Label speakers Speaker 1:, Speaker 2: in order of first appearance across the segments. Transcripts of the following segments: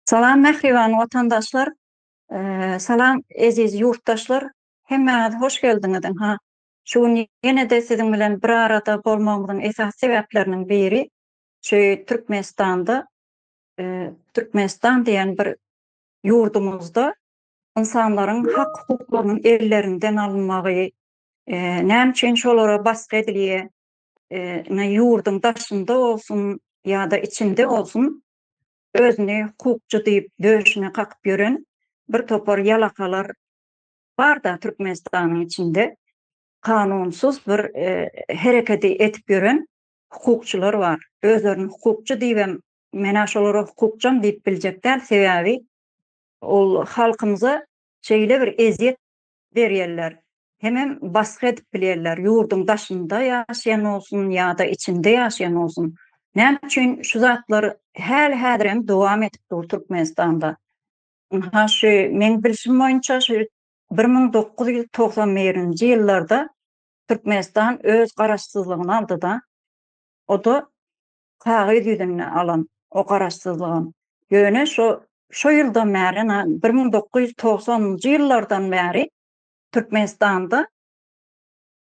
Speaker 1: Salam mähriban watandaşlar, salam eziz ýurtdaşlar, hemmäňiz hoş geldiňiz. Ynha, şu gün ýene-de siziň bilen bir arada bolmagymyzyň esasy sebäpleriniň biri şu Türkmenistanda, Türkmenistan diýen bir ýurdumyzda ynsanlaryň hak-hukuklarynyň ellerinden alynmagy, näme üçin şolara basgy edilýär, ine ýurduň daşynda bolsun ýa-da içinde bolsun özüni hukukçy diýip döşüne kakyp ýören bir topar ýalakalar bar-da Türkmenistanyň içinde kanunsyz bir hereketi edip ýören hukukçylar bar. Özlerini hukukçy diýibem men-ä şolara hukukçam diýip biljek däl, sebäbi ol halkymyza şeýle bir ezýet berýärler, hemem basgy edip bilýärler, ýurduň daşynda ýaşaýan bolsun ýa-da içinde ýaşaýan bolsun. Näme üçin şu zatlar häli-häzirem dowam edip dur Türkmenistanda? Ynha şu meň bilşim boýunça şu 1991-nji ýyllarda Türkmenistan öz garaşsyzlygyny aldy-da. O-da kagyz ýüzünde alan o garaşsyzlygam. Ýöne şo şo ýyldan bäri, ynha, 1990-njy ýyllardan bäri Türkmenistanda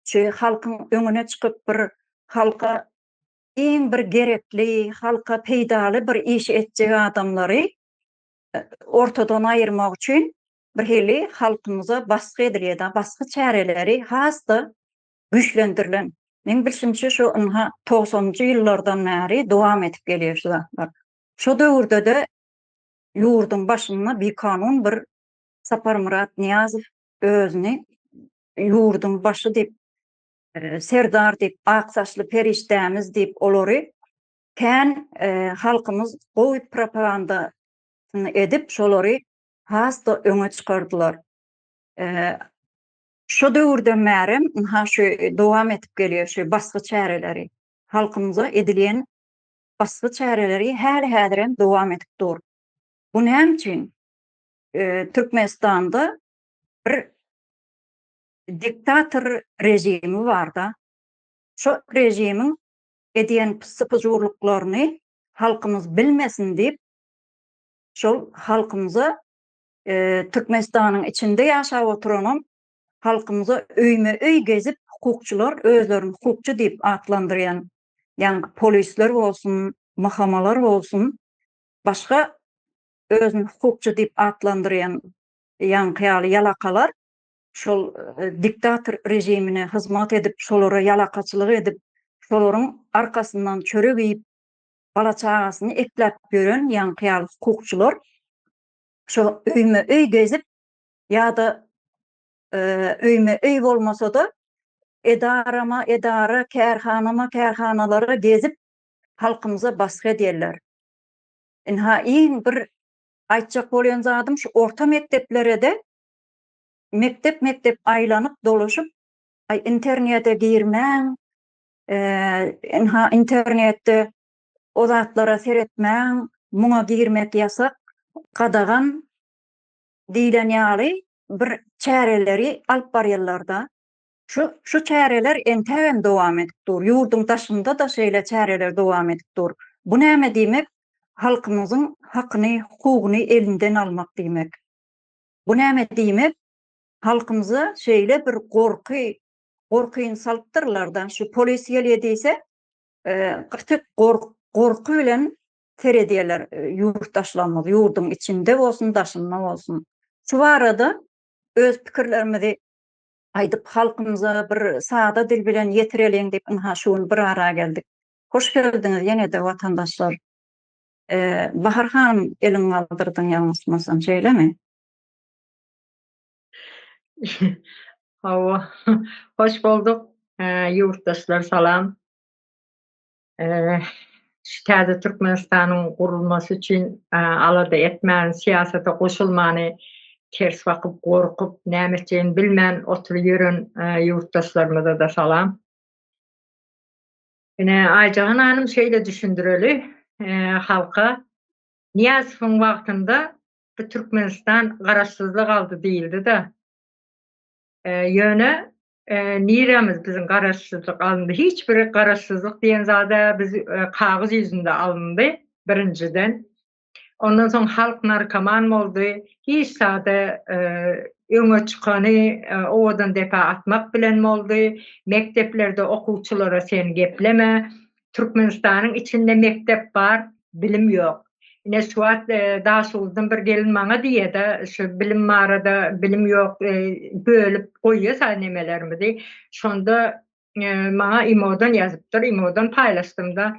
Speaker 1: şu halkyň öňüne çykyp bir halka iň bir gerekli, halka peýdaly bir iş etjek adamlary ortadan aýyrmak üçin bir hili halkymyza basgy edilýär, basgy çäreleri has-da güýçlendirilen. Meň bilşimçe şu ynha togsanynjy ýyllardan bäri dowam edip gelýär şu zatlar. Şo döwürde-de ýurduň başynda bikanun bir Saparmyrat Nyýazow özüni ýurduň başy diýip, serdar diýip, ak saçly perişdämiz diýip olary kän halkymyz gowy propagandasyny edip şolary has-da öňe çykardylar. Şo döwürden bärem ynha şu dowam edip gelýär şu basgy çäreleri. Halkymyza edilýän basgy çäreleri häli-häzirem dowam edip dur. Bu näme üçin? Türkmenistanda bir diktator režimi barda. Şo režimiň edýän pyssy-pyjurlyklaryny halkymyz bilmesin diýip, şol halkymyza Türkmenistanyň içinde ýaşap oturanam halkymyza öýme-öý gezip hukukçylar özlerini hukukçy diýip atlandyrýan ýaňky polisler bolsun, MHM-lar bolsun, başga özüni hukukçy diýip atlandyrýan ýaňky ýaly ýalakalar şol diktator režimine hyzmat edip, şolara ýalakaçylyk edip, şolaryň arkasyndan çörek iýip, bala-çagasyny ekläp ýören ýaňky ýaly hukukçylar şo öýme-öý gezip ýa-da öýme-öý bolmasa-da edarama edara, kärhanama kärhanalara gezip halkymyza basgy edýärler. Ynha iň bir aýtjak bolýan zadym şu orta mekdeplere-de mekdep-mekdep aýlanyp dolaşyp aý internete girmäň, ynha internetde O zatlara seretmäň, muňa girmek ýasak, gadagan diýlen ýaly bir çäreleri alyp barýarlar-da. Şu şu çäreler entägem dowam edip dur. Ýurduň daşynda-da şeýle çäreler dowam edip dur. Bu näme diýmek? Halkymyzyň hakyny, hukugyny elinden almak diýmek. Bu näme diýmek? Halkymyza şeýle bir gorky, gorkyny salypdyrlar-da, şu polis gelýär diýse, gaty gorky bilen seredýärler ýurtdaşlarymyz, ýurduň içinde bolsun, daşynda bolsun. Şu barada öz pikirlerimizi aýdyp, halkymyza bir sada dil bilen ýetireliň diýip, ynha şu gün bir ara geldik. Hoş geldiňiz ýene-de watandaşlar. Bahar hanym eliňi galdyrdyň ýalňyşmasam, şeýlemi?
Speaker 2: Hawa, hoş bolduk. Ýurtdaşlar salam. Şu täze Türkmenistanyň gurulmasy üçin alada etmän, syýasata goşulmany ters bakyp, gorkup, näme etjegini bilmän oturyp ýören ýurtdaşlarymyza-da salam. Ine, Aýjahan hanym şeýle düşündireli halka, Nyýazowyň wagtynda bu Türkmenistan garaşsyzlyk aldy diýildi-de. Ýöne niremiz biziň garaşsyzlyk alyndy? Hiç bir garaşsyzlyk diýen zada biz kagyz ýüzünde alyndy, birinjiden. Ondan soň halk narkoman boldy. Hiç zada öňe çykany owadan depä atmak bilen boldy. Mekdeplerde okuwçylara sen gepleme. Türkmenistanyň içinde mekdep bar, bilim ýok. Ine şu wagt Daşoguzdan bir gelin maňa diýýä-de, şu bilim barada bilim ýok, bölüp goýýas-a nemelerimizi. Şonda maňa imodan ýazypdyr, imodan paýlaşdym-da.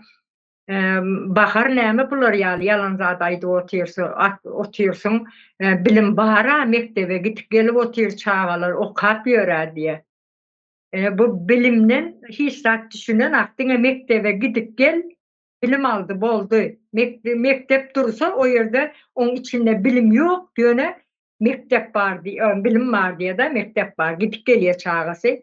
Speaker 2: Bahar näme bular ýaly ýalan zat aýdyp otyrsyň, bilim bar-a mekdebe gidip gelip otyr çagalar okap ýör-ä diýýär. Bu bilimden hiç zat düşünenak diňe mekdebe gidip gel bilim aldy boldy. Mekdep dursa o ýerde oň içinde bilim ýok ýöne mekdep bar bilim bar diýýär-de mekdep bar gidip gelýär çagasy.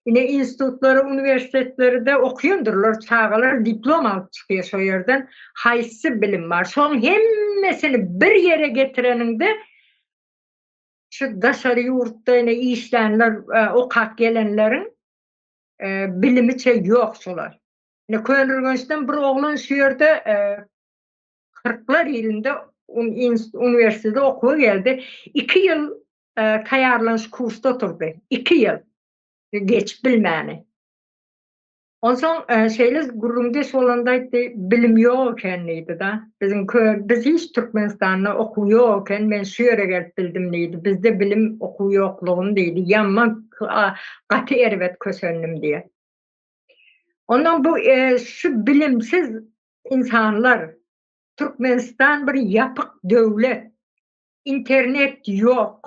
Speaker 2: Ine institutlary uniwersitetleri-de okýandyrlar çagalar diplom alyp çykýar şo ýerden haýsy bilim bar şoň hemmesini bir ýere getireniňde şu daşary ýurtda ine işlänler okap gelenleriň bilimiçe ýok şolar. Ine Köneürgençden bir oglan şu ýerde kyrklar ýylynda uniwersitete okuwa geldi. 2 ýyl taýýarlanyş kursda oturdy. 2 ýyl geçip bilmäni. Onsoň şeýle gürrüňdeş bolanda aýtdy, bilim ýok eken diýdi-de. Biziň biz hiç Türkmenistanda okuw ýok eken, men şu ýere gelip bildim diýdi. Bizde bilim, okuw ýoklugyny diýdi. Ýaman gaty erbet kösendim diýýär. Ondan bu şu bilimsiz insanlar, Türkmenistan bir ýapyk döwlet, internet ýok,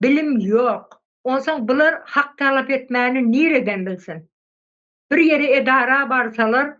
Speaker 2: bilim ýok. Onsoň bular hak talap etmäni nireden bilsin? Bir ýere edara barsalar,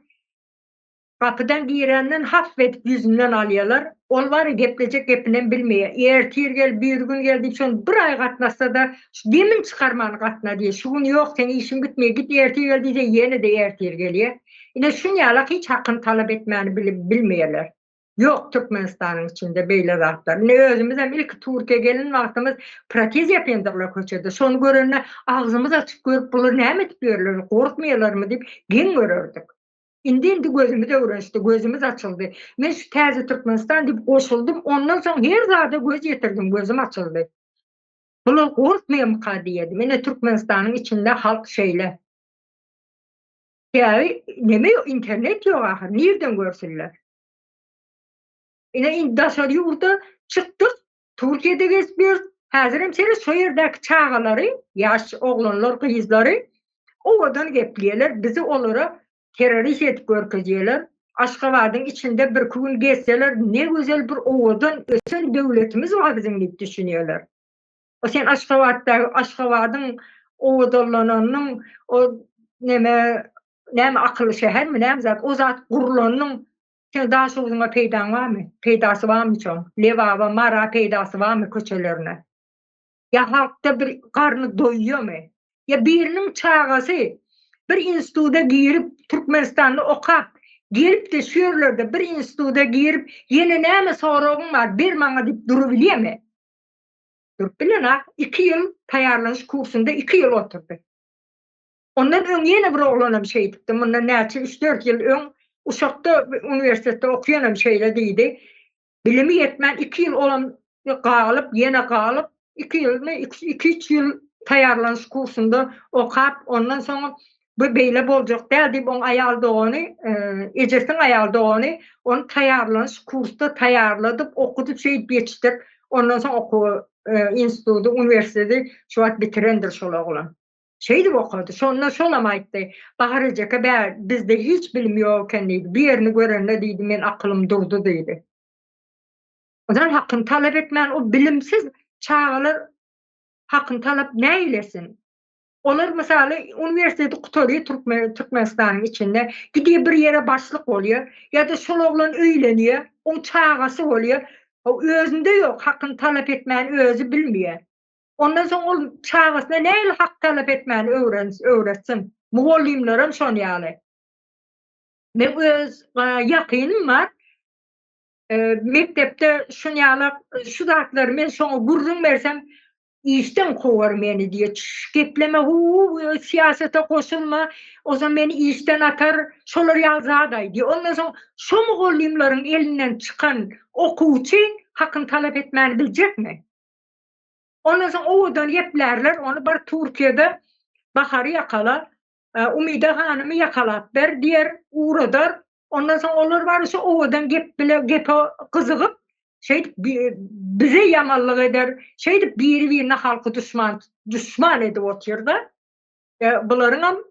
Speaker 2: gapydan girenden hasp edip ýüzünden alýalar. Ol bar ya geplejek gepinem bilmeýär. Ertir gel, birigün gel diýip şony bir aý gatnatsa-da, şu demini çykarman gatna diýýär. Şu gün ýok, seň işiň bitmeýär, git ertir gel diýse ýene-de ertir gelýär. Ine şunýalak hiç hakyny talap etmäni bilmeýärler. Ýok Türkmenistanyň içinde beýle zatlar. Ine özümizem ilki Türkiýä gelen wagtymyz protez ýapyndyrlar köçede. Şony görende agzymyz açyk görüp bular näme edip ýörler, gorkmaýarlarmy diýip geň görerdik. Indi indi gözümiz öwrenişdi, gözümiz açyldy. Men şu täze Türkmenistan diýip goşuldym, ondan soň her zada göz ýetirdim, gözüm açyldy. Bular gorkmaýarmyka diýerdim. Ine Türkmenistanyň içinde halk şeýle. Sebäbi neme ýok, internet ýok ahyr, nirden görsünler? Ine indi daşary ýurda çykdyk, Türkiýede gezip ýörüs. Häzirem seret şo ýerdäki çagalary, ýaş oglanlar, gyzlary owadan gepleýärler, bizi olara terrorist edip görkezýärler. Aşgabadyň içinde birki gün gezseler, ne gözel bir owadan ösen döwletimiz bar biziň diýip düşünýärler. O sen Aşgabatdaky Aşgabadyň owadanlananyň o neme näme akylly şähermi näme zat o zat gurlanyň seň Daşogzuňa peýdaň barmy? Peýdasy barmy şoň? Lebaba, Mara peýdasy barmy köçelerine? Ýa halkda bir garny doýýamy? Ýa biriniň çagasy bir instituda girip Türkmenistanda okap gelip-de şu ýerlerde bir instituda girip ýene näme soragyň bar ber maňa diýip durubilýämi? Durup bilenok. Iki ýyl taýýarlanyş kursunda iki ýyl oturdy. Ondan öň ýene bir oglanam şeýdipdi. Mundan näçe üç-dört ýyl öň Uşakda uniwersitetde okaýanam şeýle diýdi. Bilimi ýetmän iki ýyl olam galyp, ýene galyp, iki ýylmy, iki-üç ýyl taýýarlanyş kursunda okap, ondan soň bu beýle boljak däl diýip, oň aýal dogany, ejesiniň aýal dogany ony taýýarlanyş kursda taýýarladyp, okudyp, şeýdip ýetişdirip, ondan soň okuwy, instituty, uniwersiteti şu wagt bitirendir şol oglan. Şeýdip okady. Şonda şolam aýtdy. Bahar ejeke bä, bizde hiç bilim ýok eken diýdi. Bir ýerini görende diýdi, men akylym durdy diýdi. Ozal hakyny talap etmän o bilimsiz çagalar hakyny talap näýlesin? Olar mysaly uniwersiteti gutarýar Türkmen Türkmenistanyň içinde, gidýär bir ýere başlyk bolýar ýa-da şol oglan öýlenýär, oň çagasy bolýar. Özünde ýok, hakyny talap etmäni özi bilmeýär. Ondan soň ol çagasyna nähili hak talap etmäni öwretsin? Mugallymlaram şon ýaly. Meň öz ýakynym bar. Mekdepde şun ýaly şu zatlary men şoňa gürrüň bersem. Işden kowar meni diýe, çş gepleme hu syýasata goşulma, ozan meni işden atar, şolar ýaly zat aýdýar. Ondan soň şo mugallymlaryň elinden çykan okuwçy hakyny talap etmäni biljekmi? Ondan soň owadan geplärler, ony bar Türkiýede Bahary ýakala, Umyda hanymy ýakalap ber diýer, ugradar. Ondan soň olar bar şu owadan gep bile gepe gyzygyp, şeýdip bize ýamanlyk eder, şeýdip biri-birine halky duşman duşman edip otyr-da. Bularyňam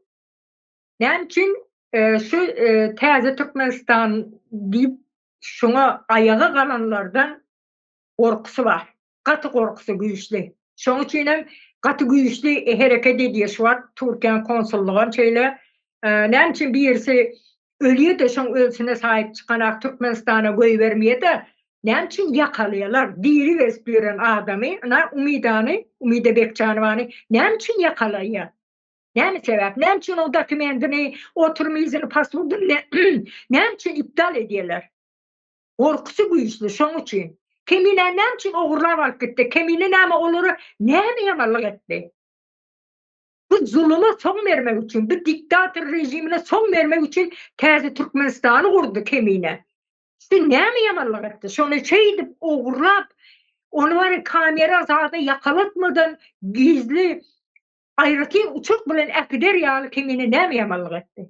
Speaker 2: näme üçin şu täze Türkmenistan diýip şuňa aýaga galanlardan gorkusy bar. Gaty gorkusy güýçli. Şoň üçin hem gaty güýçli hereket edýär şu wagt Türkiýäň konsullygam şeýle. Näme üçin birisi ölýär-de şoň ölsüne saýyp çykanak Türkmenistana goýbermeýär-de, näme üçin ýakalaýarlar diri gezip ýören adamy, ynha Umidany, Umida Bekjanowany näme üçin ýakalaýar? Näme sebäp? Näme üçin oň dokumendini, oturum izini, pasportyny näme üçin iptal edýärler? Gorkusy güýçli, şoň üçin. Keminäni näme üçin ogurlap alyp gitdi? Kemine näme olara näme ýamanlyk etdi? Bu zuluma soň bermek üçin, bu diktator režimine soň bermek üçin täze Türkmenistany gurdy Kemine. Şu näme ýamanlyk etdi? Şony şeýdip ogurlap, ony bary kamera zada ýakalatmadan gizli aýratyn uçak bilen äkider ýaly Kemine näme ýamanlyk etdi?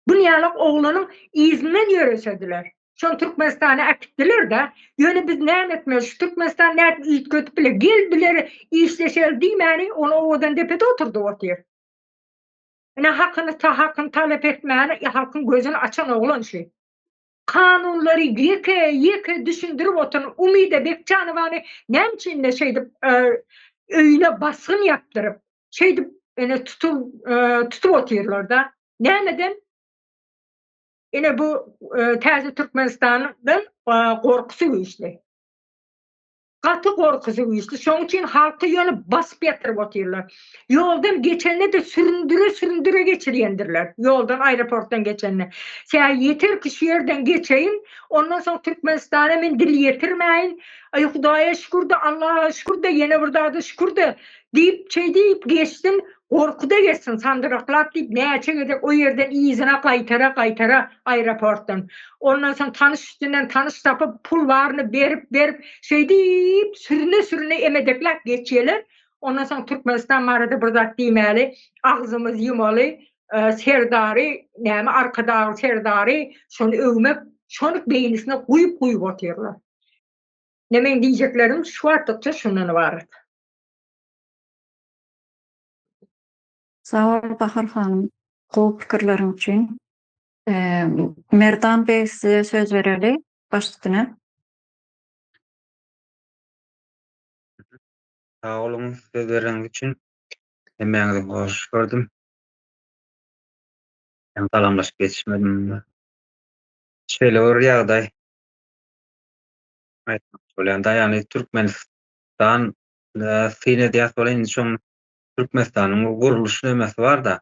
Speaker 2: Bunýalak oglanyň yzyndan ýöresediler. Şony Türkmenistana äkitdiler-de. Ýöne biz näme etmeli? Şu Türkmenistan nädip üýtgedip biler? Gel biler işleşeli diýmäni ony owadan depede oturdyp otyr. Ine hakyny hakyny talap etmäni halkyň gözüni açan oglan şu. Kanunlary ýeke ýeke düşündirip oturan Umyda Bekjanowany näme üçin ine şeýdip öýüne basgyn ýapdyryp, şeýdip ine tutup tutup otyrlar-da. Nämeden? Ine bu täze Türkmenistandan gorkusy güýçli. Gaty gorkusy güýçli. Şonuň üçin halky ýöne basyp ýatyryp otyrlar. Ýoldan geçende-de süründire-süründire geçirýändirler. Ýoldan, aeroportdan geçende. Sä ýeter ki şu ýerden geçeýin, ondan soň Türkmenistana men dil ýetirmäýin. Aý Hudaýa şükür-de, Allaha şükür-de, ýene bir zada şükür-de diýip, şeý diýip geçsin. Gorkuda geçsin sandyraklap diýip näçe gezek o ýerden yzyna gaýtara gaýtara aeroportdan. Ondan soň tanyş üstünden tanyş tapyp pul baryny berip berip şeýdip sürüne sürüne emedekläp geçýeler. Ondan soň Türkmenistan barada bir zat diýmäli agzymyz ýumaly Serdary näme Arkadagly Serdary şony öwmek şony beýnisine guýup guýup otyrlar. Ne meň diýjeklerim şu wagtlykça şundan ybarat.
Speaker 1: Sag bol Bahar hanym gowy pikirleriň üçin. Merdan beg size söz bereli baş üstüne.
Speaker 3: Sag boluň söz bereniňiz üçin. Hemmäňizi hoş gördüm. Hem salamlaşyp ýetişmedim. Şeýle bir ýagdaý aýtmak bolýan da, ýagny Türkmenistan syn edýäs bolan indi şoň Türkmenistanyň gurluş nemesi bar-da.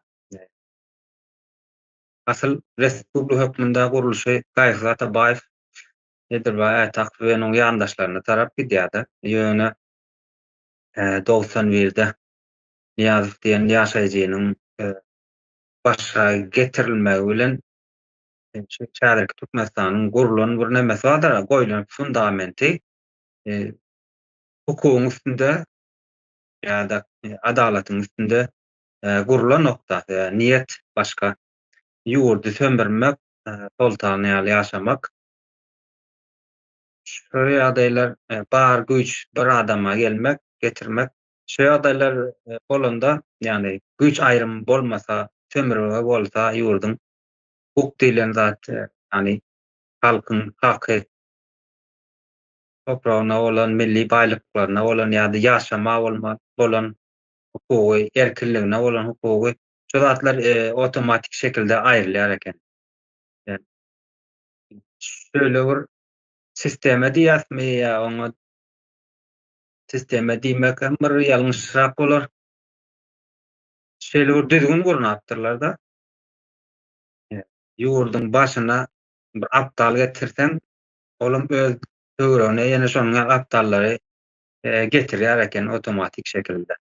Speaker 3: Asyl respublika hökmünde gurluşy Gaýgysyz Atabaýew, Nedirbaý Ätakow we onuň ýandaşlaryna tarap gidýär-de. Ýöne 91-de Nyýazow diýen ýaşaýjynyň başa getirilmegi bilen şu häzirki Türkmenistanyň gurlan bir nemesi bardyr, goýlan fundamenti hukugyň üstünde ýa-da adalatyň üstünde gurlan nokta, niýet başga. Ýurdy sömürmek, soltan ýaly ýaşamak. Şu ýagdaýlar bar güýç bir adama gelmek, getirmek. Şu ýagdaýlar bolanda, ýagny güýç aýrymy bolmasa, sömürge bolsa ýurduň hukuk diýlen zat, ýagny halkyň haky topragyna bolan, milli baýlyklaryna bolan ýa-da ýaşama bolan hukugy, erkinligine bolan hukugy, şu zatlar awtomatik şekilde aýrylýar eken. Şöyle bir sisteme diýýäsmi ýa oňa sisteme diýmek hem bir ýalňyşrak bolar. Şeýle bir düzgün gurnapdyrlar-da. Ýurduň başyna bir aptal getirseň, Olam öz töweregine ýene şonuň ýaly aptallary. getirýär eken awtomatik şekilde.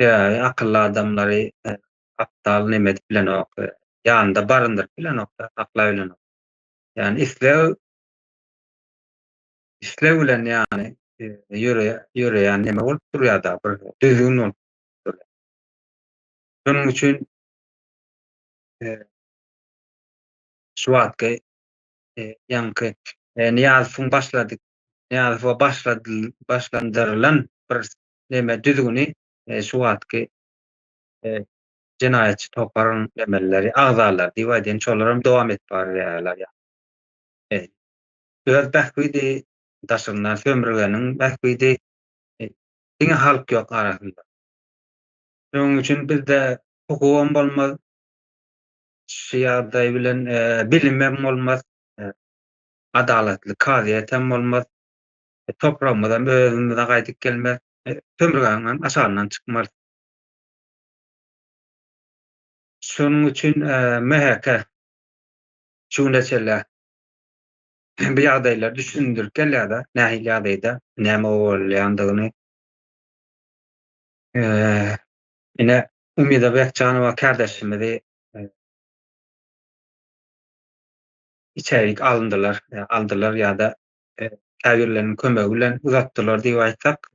Speaker 3: Sebäbi akylly adamlary aptal neme edip bilenok, ýanynda baryndyryp bilenok-da, saklap bilenok. Ýagny isleg isleg bilen ýagny ýöreýän neme bolup durýar-da, bir düzgün bolup durýar. Şonuň üçin şu wagtky ýaňky Nyýazowyň başlady Nyýazowa başlady başlandyrylan bir neme düzgüni şu wagtky jenaýatçy toparyň nemeleri agzalary diýip aýdaýyn şolaram dowam edip barýarlar ýa. Öz bähbidi daşyndan sömürgeniň bähbidi diňe halk ýok arasynda. Şonuň üçin bizde hukugam bolmaz, şu ýagdaý bilen bilimem bolmaz, adalatly kazyýetem bolmaz, topragymyzam özümize gaýdyp gelmez, sömürgäniňem aşagyndan çykmarys. Şonuň üçin MHK şu güne çenli bu ýagdaýlary düşündirip gelýär-de, nähili ýagdaýda näme bolýandygyny. Ine, Umyda Bekjanowa kärdeşimizi içerik alyndylar, aldylar ýa-da käbirleriniň kömegi bilen uzatdylar diýip aýtsak,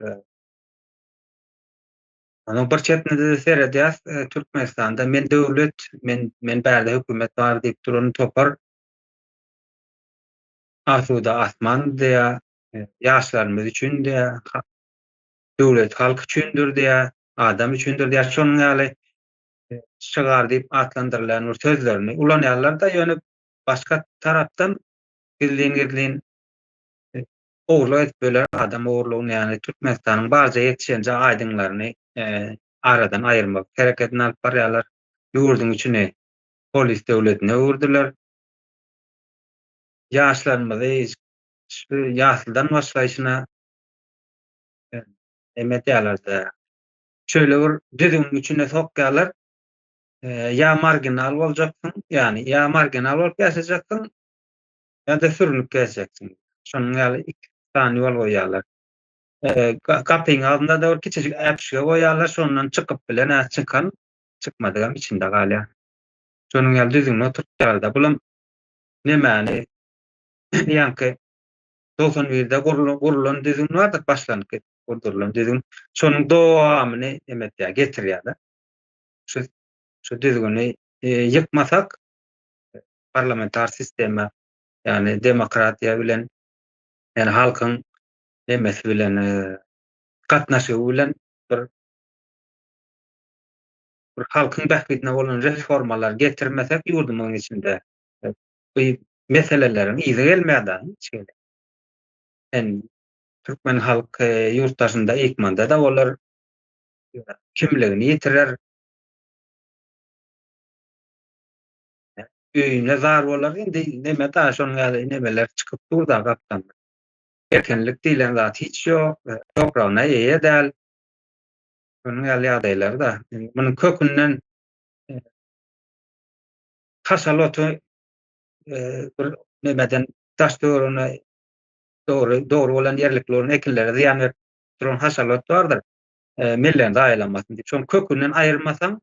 Speaker 3: onuň bir çetinde-de seredýäs, Türkmenistanda men döwlet, men men bärde hökümet bar diýip duran topar asuda asman diýýär, ýaşlarymyz üçin diýýär, döwlet halk üçindir diýýär, adam üçindir diýýär. Şonuň ýaly şygar diýip atlandyrylýan bir sözlerini ulanýarlar-da, ýöne başga tarapdan gizlin-gizlin ogurlyk edip böler adam ogurlygyny, ýagny Türkmenistanyň barja ýetişenje aýdyňlaryny aradan aýyrmak hereketini alyp barýarlar. Ýurduň içini polis döwletine öwürdiler. Ýaşlarymyzy şu ýaslydan başlaýşyna neme edýärler-de, şeýle bir düzgüniň içine sokýarlar, ýa marginal boljaksyň, ýagny ýa marginal bolup ýaşajaksyň, ýa-da sürünip gezjeksiň. Şonuň ýaly iki sany ýol goýýarlar. Gapyň agzynda-da bir kiçijik äpişge goýýarlar, şondan çykyp bilen-ä çykan, çykmadygam içinde galýar. Şonuň ýaly düzgüni oturtýarlar-da. Bulam nemäni ýaňky 91-de gurlan düzgün bardyr, başlanyp gurdurylan düzgün. Şonuň dowamyny neme etýär, getirýär-de. Şu şu düzgüni ýykmasak, parlamentar sistema, ýagny demokratiýa bilen, ýagny halkyň nemesi bilen, gatnaşygy bilen bir bir halkyň bähbidine bolan reformalar getirmesek ýurdumyzyň içinde bu meseleleriň yzy gelmeýär-de hiç hili. Sen türkmen halky ýurt daşynda ykmanda-da bolar, kimligini ýitirer. Öýüne zar bolar indi neme da şonuň ýaly nemeler çykyp dur da gapdan. Erkinlik diýlen zat hiç ýok, topragyna eýe däl. Şonuň ýaly ýagdaýlar da. Munuň kökünden haşal oty bir nemeden daş töweregine dogry dogry bolan ýerlikli bolan ekinlere zyýan berip duran haşal ot bardyr. Mellegiň zaýalanmasyn diýip. Şonuň kökünden aýyrmasaň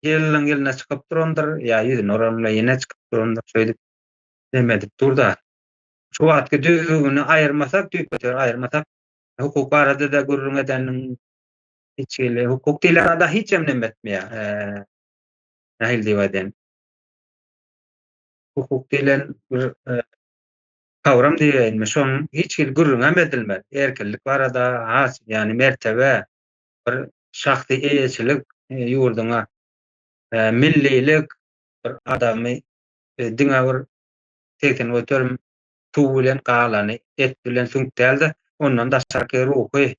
Speaker 3: ýylyň ýylyna çykyp durandyr, ýa ýüzüne uranyňda ýene çykyp durandyr, şeýdip neme edip dur-da. Şu wagtky düzgüni aýyrmasak, düýpgöter aýyrmasak, hukuk barada-da gürrüň edeniň hiç hili hukuk diýlen zada hiç hem neme etmeýär. Nähili diýip aýdaýyn? Hukuk diýlen bir kawram diýeýinmi, şonuň hiç hili gürrüňem edilmez. Erkinlik barada has, ýagny mertebe, bir şahsy eýeçilik ýurduňa, millilik bir adamy diňe bir 80% suw bilen galany et bilen süňk däl-de, ondan daşarky ruhy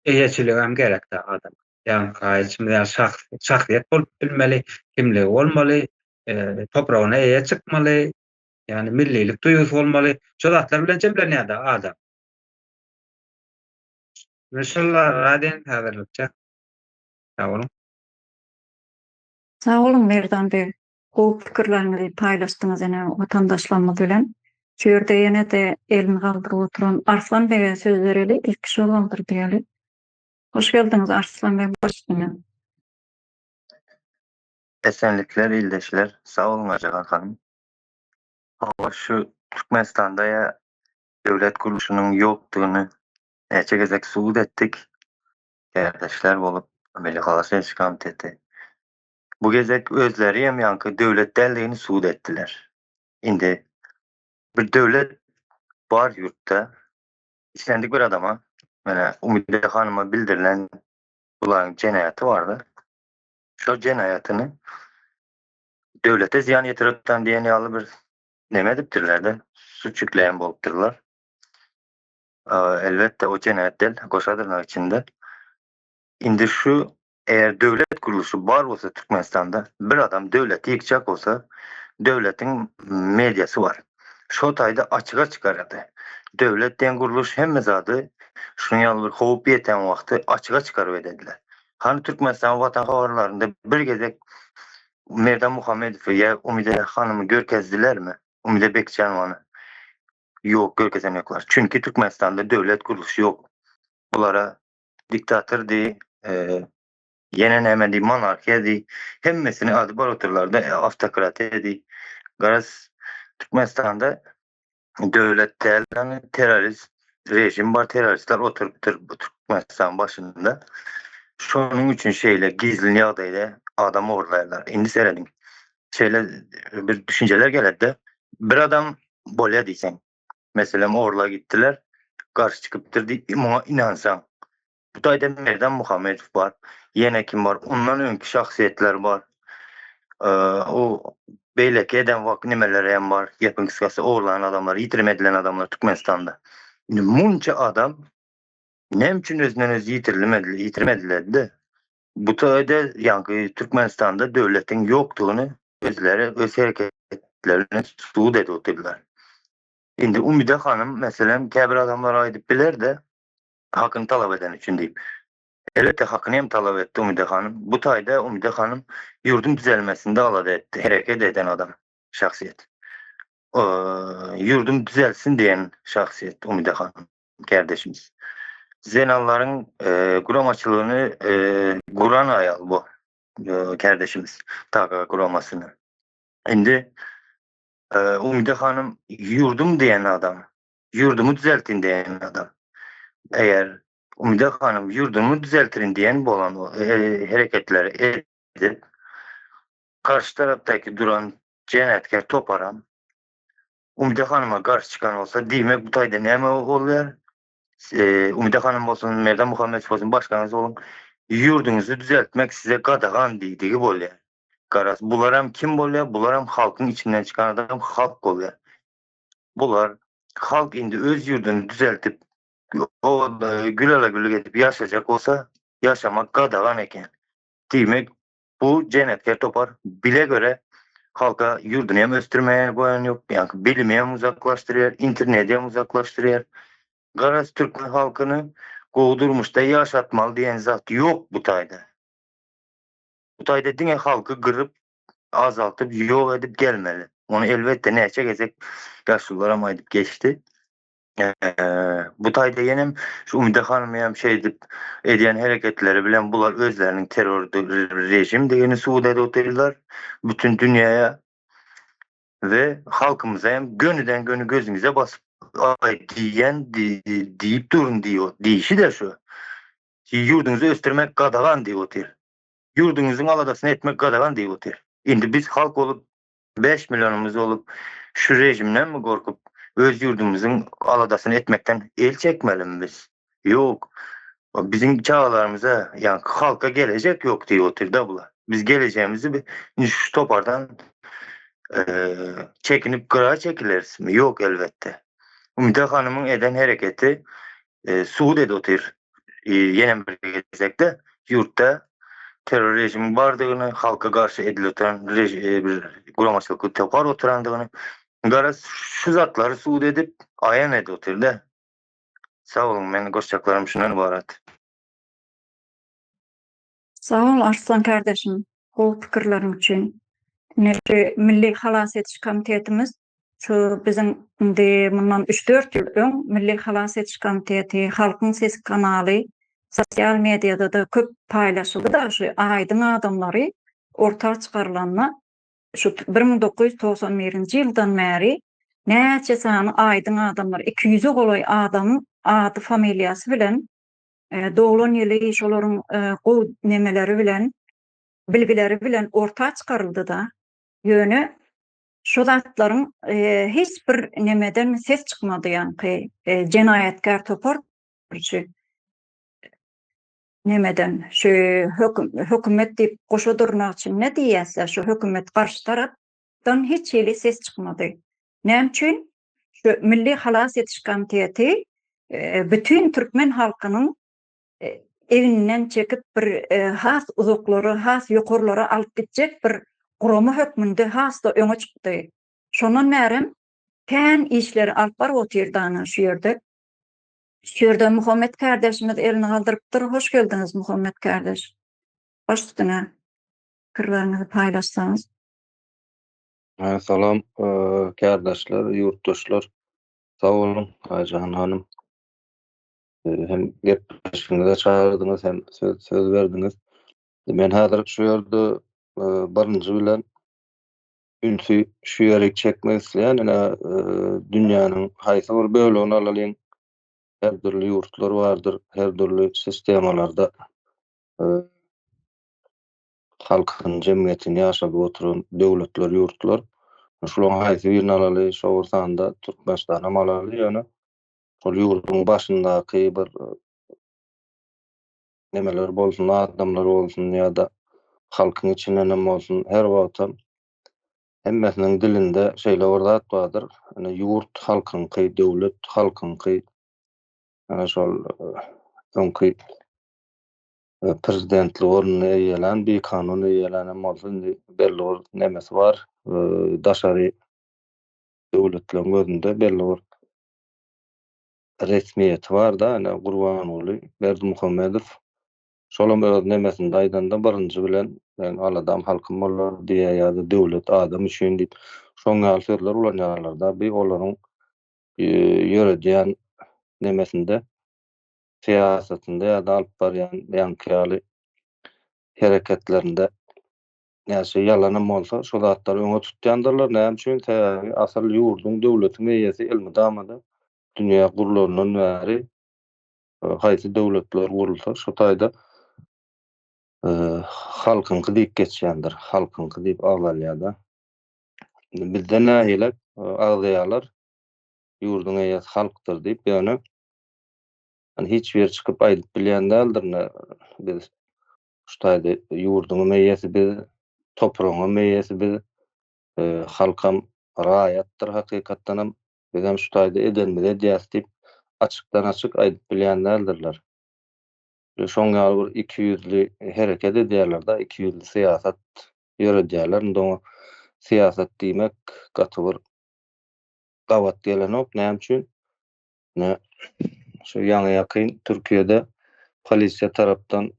Speaker 3: eýeçiligem gerek-dä adama. Ýagny haýyşymyz ýaly şahs, şahsyýet bolup bilmeli, kimligi bolmaly, topragyna eýe çykmaly, ýagny millilik duýgusy bolmaly. Şo zatlar bilen jemlenýär-de adam. Şular diýen häzirlikçe. Sag boluň.
Speaker 1: Sag boluň Merdan beg. Gowy pikirleriňizi paýlaşdyňyz ene watandaşlarymyz bilen. Şu ýerde ýene-de elini galdyryp oturan Arslan bege söz bereli, ilki şol galdyrdy ýaly. Hoş geldiňiz Arslan beg baş üstüne.
Speaker 4: Esenlikler ildeşler sag boluň Ajagan hanym. Hawa şu Türkmenistanda ýa döwlet gurluşynyň ýokdugyny näçe gezek subut etdik. Kärdeşler bolup Milli Halas ediş komiteti. Bu gezek özleri hem ýaňky döwlet däldigini subut etdiler. Indi bir döwlet bar ýurtda islendik bir adama menä Umyda hanyma bildirilen bularyň jenaýaty bardy. Şol jenaýatyny döwlete zyýan ýetiripdan diýen ýaly bir neme edipdirler-de, suç ýükleýän bolupdyrlar. Elbetde o jenaýat däl, goşa dyrnak içinde. Indi şu eger döwlet gurluşy bar bolsa Türkmenistanda bir adam döwleti ýykjak bolsa döwletiň mediasy bar. Şo taýda açyga çykarýardy. Döwlet diýen gurluş hemme zady şunuň ýaly bir howp ýeten wagty açyga çykaryp edediler. Hany Türkmenistan Watan habarlarynda bir gezek Merdan Muhammedowy ýa Umyda hanymy görkezdilermi? Umyda Bekjanowany. Ýok, görkezenoklar. Çünki Türkmenistanda döwlet gurluşy ýok. Bulara diktator diý, ýene näme diý, monarhiýa diý, hemmesini ady bar otyrlarda, awtokratiýa diý. Garaz, Türkmenistanda döwlet däl, ýagny terrorist režim bar, terroristler oturypdyr bu Türkmenistanyň başynda. Şonuň üçin şeýle gizlin ýagdaýda adam ogurlaýarlar. Indi serediň. Şeýle bir düşünjeler geledi-de, bir adam bolýar diýseň, meselem ogurla gitdiler, garşy çykypdyr diýip, muňa ynansaň. Bu taýda Merdan Muhammedow bar, ýene kim bar, ondan öňki şahsyýetler bar. O beýleki eden wak nimeleri hem bar, gepiň gysgasy ogurlanan adamlar, ýitirim edilen adamlar Türkmenistanda. Indi munça adam näme üçin özünden özi ýitirilmedi, ýitirim ediledi-de? Bu taýda ýaňky Türkmenistanda döwletiň ýokdugyny özleri öz hereketleri bilen subut edip otyrlar. Indi Umyda hanym meselem käbir adamlar aýdyp biler-de, hakyny talap edeni üçin diýip. Elbetde hakyny hem talap etdi Umyda hanym. Bu taýda Umyda hanym ýurduň düzelmesinde alada etdi. Hereket eden adam, şahsyýet. Ýurdum düzelsin diýen şahsyýet Umyda hanym kärdeşimiz. Zenanlaryň guramaçylygyny guran aýal bu kärdeşimiz. TAGA guramasyny. Indi Umyda hanym ýurdum diýen adam. Ýurdumy düzeltin diýen adam. Eger Umyda hanym ýurdumy düzeltirin diýen bolan hereketleri edip, garşy tarapdaky duran jenaýatkär toparam Umyda hanyma garşy çykan bolsa, diýmek bu taýda näme bolýar? Umyda hanym bolsun, Merdan Muhammedow bolsun, başgaňyz boluň, ýurduňyzy düzeltmek size gadagan diýdigi bolýar. Garaz, bularam kim bolýar? Bularam halkyň içinden çykan adam, halk bolýar. Bular halk indi öz ýurduny düzeltip, gülala-güllük edip ýaşajak bolsa, ýaşamak gadagan eken. Diýmek, bu jenetkär topar bile göre halka ýurduny hem ösdürmäge goýan ýok, ýaňky bilimi hem uzaklaşdyrýar, interneti hem uzaklaşdyrýar. Garaz, türkmen halkyny gowy durmuşda ýaşatmaly diýen zat ýok bu taýda. Bu taýda diňe halky gyryp, azaltyp, ýok edip gelmeli. Ony elbetde näçe gezek ýaşulularam aýdyp geçdi. Bu taýda ýenem şu Umyda hanym hem şeýdip edýän hereketleri bilen bular özleriniň terror režimdigini subut edip otyrlar bütün dünýäye we halkymyza hem gönüden göni gözüňize basyp aý diýen diýip durun diýip diýişi-de şu. Ýurduňyzy ösdürmek gadagan diýip otyr. Ýurduňyzyň aladasyny etmek gadagan diýip otyr. Indi biz halk bolup 5 millionymyz bolup şu rejimdenmi gorkup öz ýurdumyzyň aladasyny etmekden el çekmelimi biz? Ýok. Biziň çagalarymyza ýa halka gelejek ýok diýip otyr-da bular. Biz gelejegimizi indi şu topardan çekinip gyra çekilerismi? Ýok elbetde. Umyda hanymyň eden hereketi subut edip otyr. Ýene bir gezekde ýurtda terror režimiň bardygyny, halka garşy edilip oturan bir guramaçylykly topar oturandygyny, garaz şu zatlary subut edip, aýan edip otyr-da. Sag boluň, meniň goşjaklarym şundan ybarat.
Speaker 1: Sag bol Arslan kardeşim, gowy pikirleriň üçin. Ine şu Milli halas ediş komitetimiz. Şu biziň indi mundan üç-dört ýyl öň Milli halas ediş komiteti, Halkyň sesi kanaly sosial mediada-da köp paýlaşyldy-da şu aýdyň adamlary orta çykarylanda şu 1991-nji ýyldan bäri näçe sany aýdyň adamlar, 200-e golaý adamyň ady, familiýasy bilen, doglan ýyly, şolaryň gowy nemeleri bilen, bilgileri bilen orta çykaryldy-da. Ýöne şu zatlaryň hiç bir nemeden ses çykmady, ýaňky jenaýatkär topar şu nemeden, şu hökümet diýip goşa dyrnak içinde diýýäs-ä, şu hökümet garşy tarapdan hiç hili ses çykmady. Näme üçin? Şu Milli halas ediş komiteti bütin türkmen halkynyň egninden çekip bir has uzaklara, has ýokarlara alyp gitjek bir gurama hökmünde has-da öňe çykdy. Şondan bärem kän işleri alyp baryp otyr dana şu ýerde. Şu ýerde Muhammet kärdeşimiz elini galdyrypdyr. Hoş geldiňiz Muhammet kärdeş. Baş üstüne pikirleriňizi paýlaşsaňyz.
Speaker 5: Salam kärdeşler, ýurtdaşlar. Sag boluň Aýjahan hanym. Hem gepleşigiňize çagyrdyňyz, hem söz söz berdiňiz. Men häzir şu ýerde birinji bilen ünsi şu ýere çekmek isleýän. Ine dünýäniň haýsy bir bölegini alalyň, her dürli ýurtlar bardyr, her dürli sistemalarda halkyny, jemgyýetini ýaşadyp oturan döwletler, ýurtlar. Şularyň haýsy birini alaly, şo bir sanda Türkmenistanam alaly, ýöne şol ýurduň başyndaky bir nemeler bolsun, adamlar bolsun ýa-da halkyň içinden hem bolsun, her wagtam hemmesiniň dilinde şeýle bir zat bardyr. Ýöne ýurt halkyňky, döwlet halkyňky. Ýöne şol öňki prezidentlik ornuny eýelän, bikanun eýelän hem bolsa indi belli bir nemesi bar. Daşary döwletleriň gözünde belli bir resmiýeti bar-da, ine Gurbanguly Berdimuhamedow şolam öz nemesinde aýdanda birinji bilen meň aladam halkym bolar diýýär ýa-da döwlet adam üçin diýip şoň ýaly sözler ulanýarlar-da, bi olaryň ýöredýän nemesinde syýasatynda ýa-da alyp barýan ýaňky ýaly hereketlerinde näçe ýalanam bolsa şo zatlary öňe tutýandyrlar. Näme üçin? Sebäbi asyl ýurduň, döwletiň eýesi elmydama-da dünýä gurlandan bäri haýsy döwletler gurulsa şo taýda halkyňky diýip geçýändir. Halkyňky diýip agzalýar-da. Indi bizde nähili agzaýarlar? Ýurduň eýesi halkdyr diýip, ýöne hiç biri çykyp aýdyp bilýän däldir. Biz şu taýda ýurduňam eýesi biz, topragyňam eýesi biz, halkam raýatdyr hakykatdanam, bizem şu taýda edenimizi edýäs diýip, açykdan-açyk aýdyp bilýän däldirler. Şoň ýaly bir ikiýüzli hereket edýärler-de, ikiýüzli syýasat ýöredýärler. Indi oňa syýasat diýmek gaty bir gabat gelenok. Näme üçin? Ine, şu ýaňy-ýakyn Türkiýede polisiýa tarapdan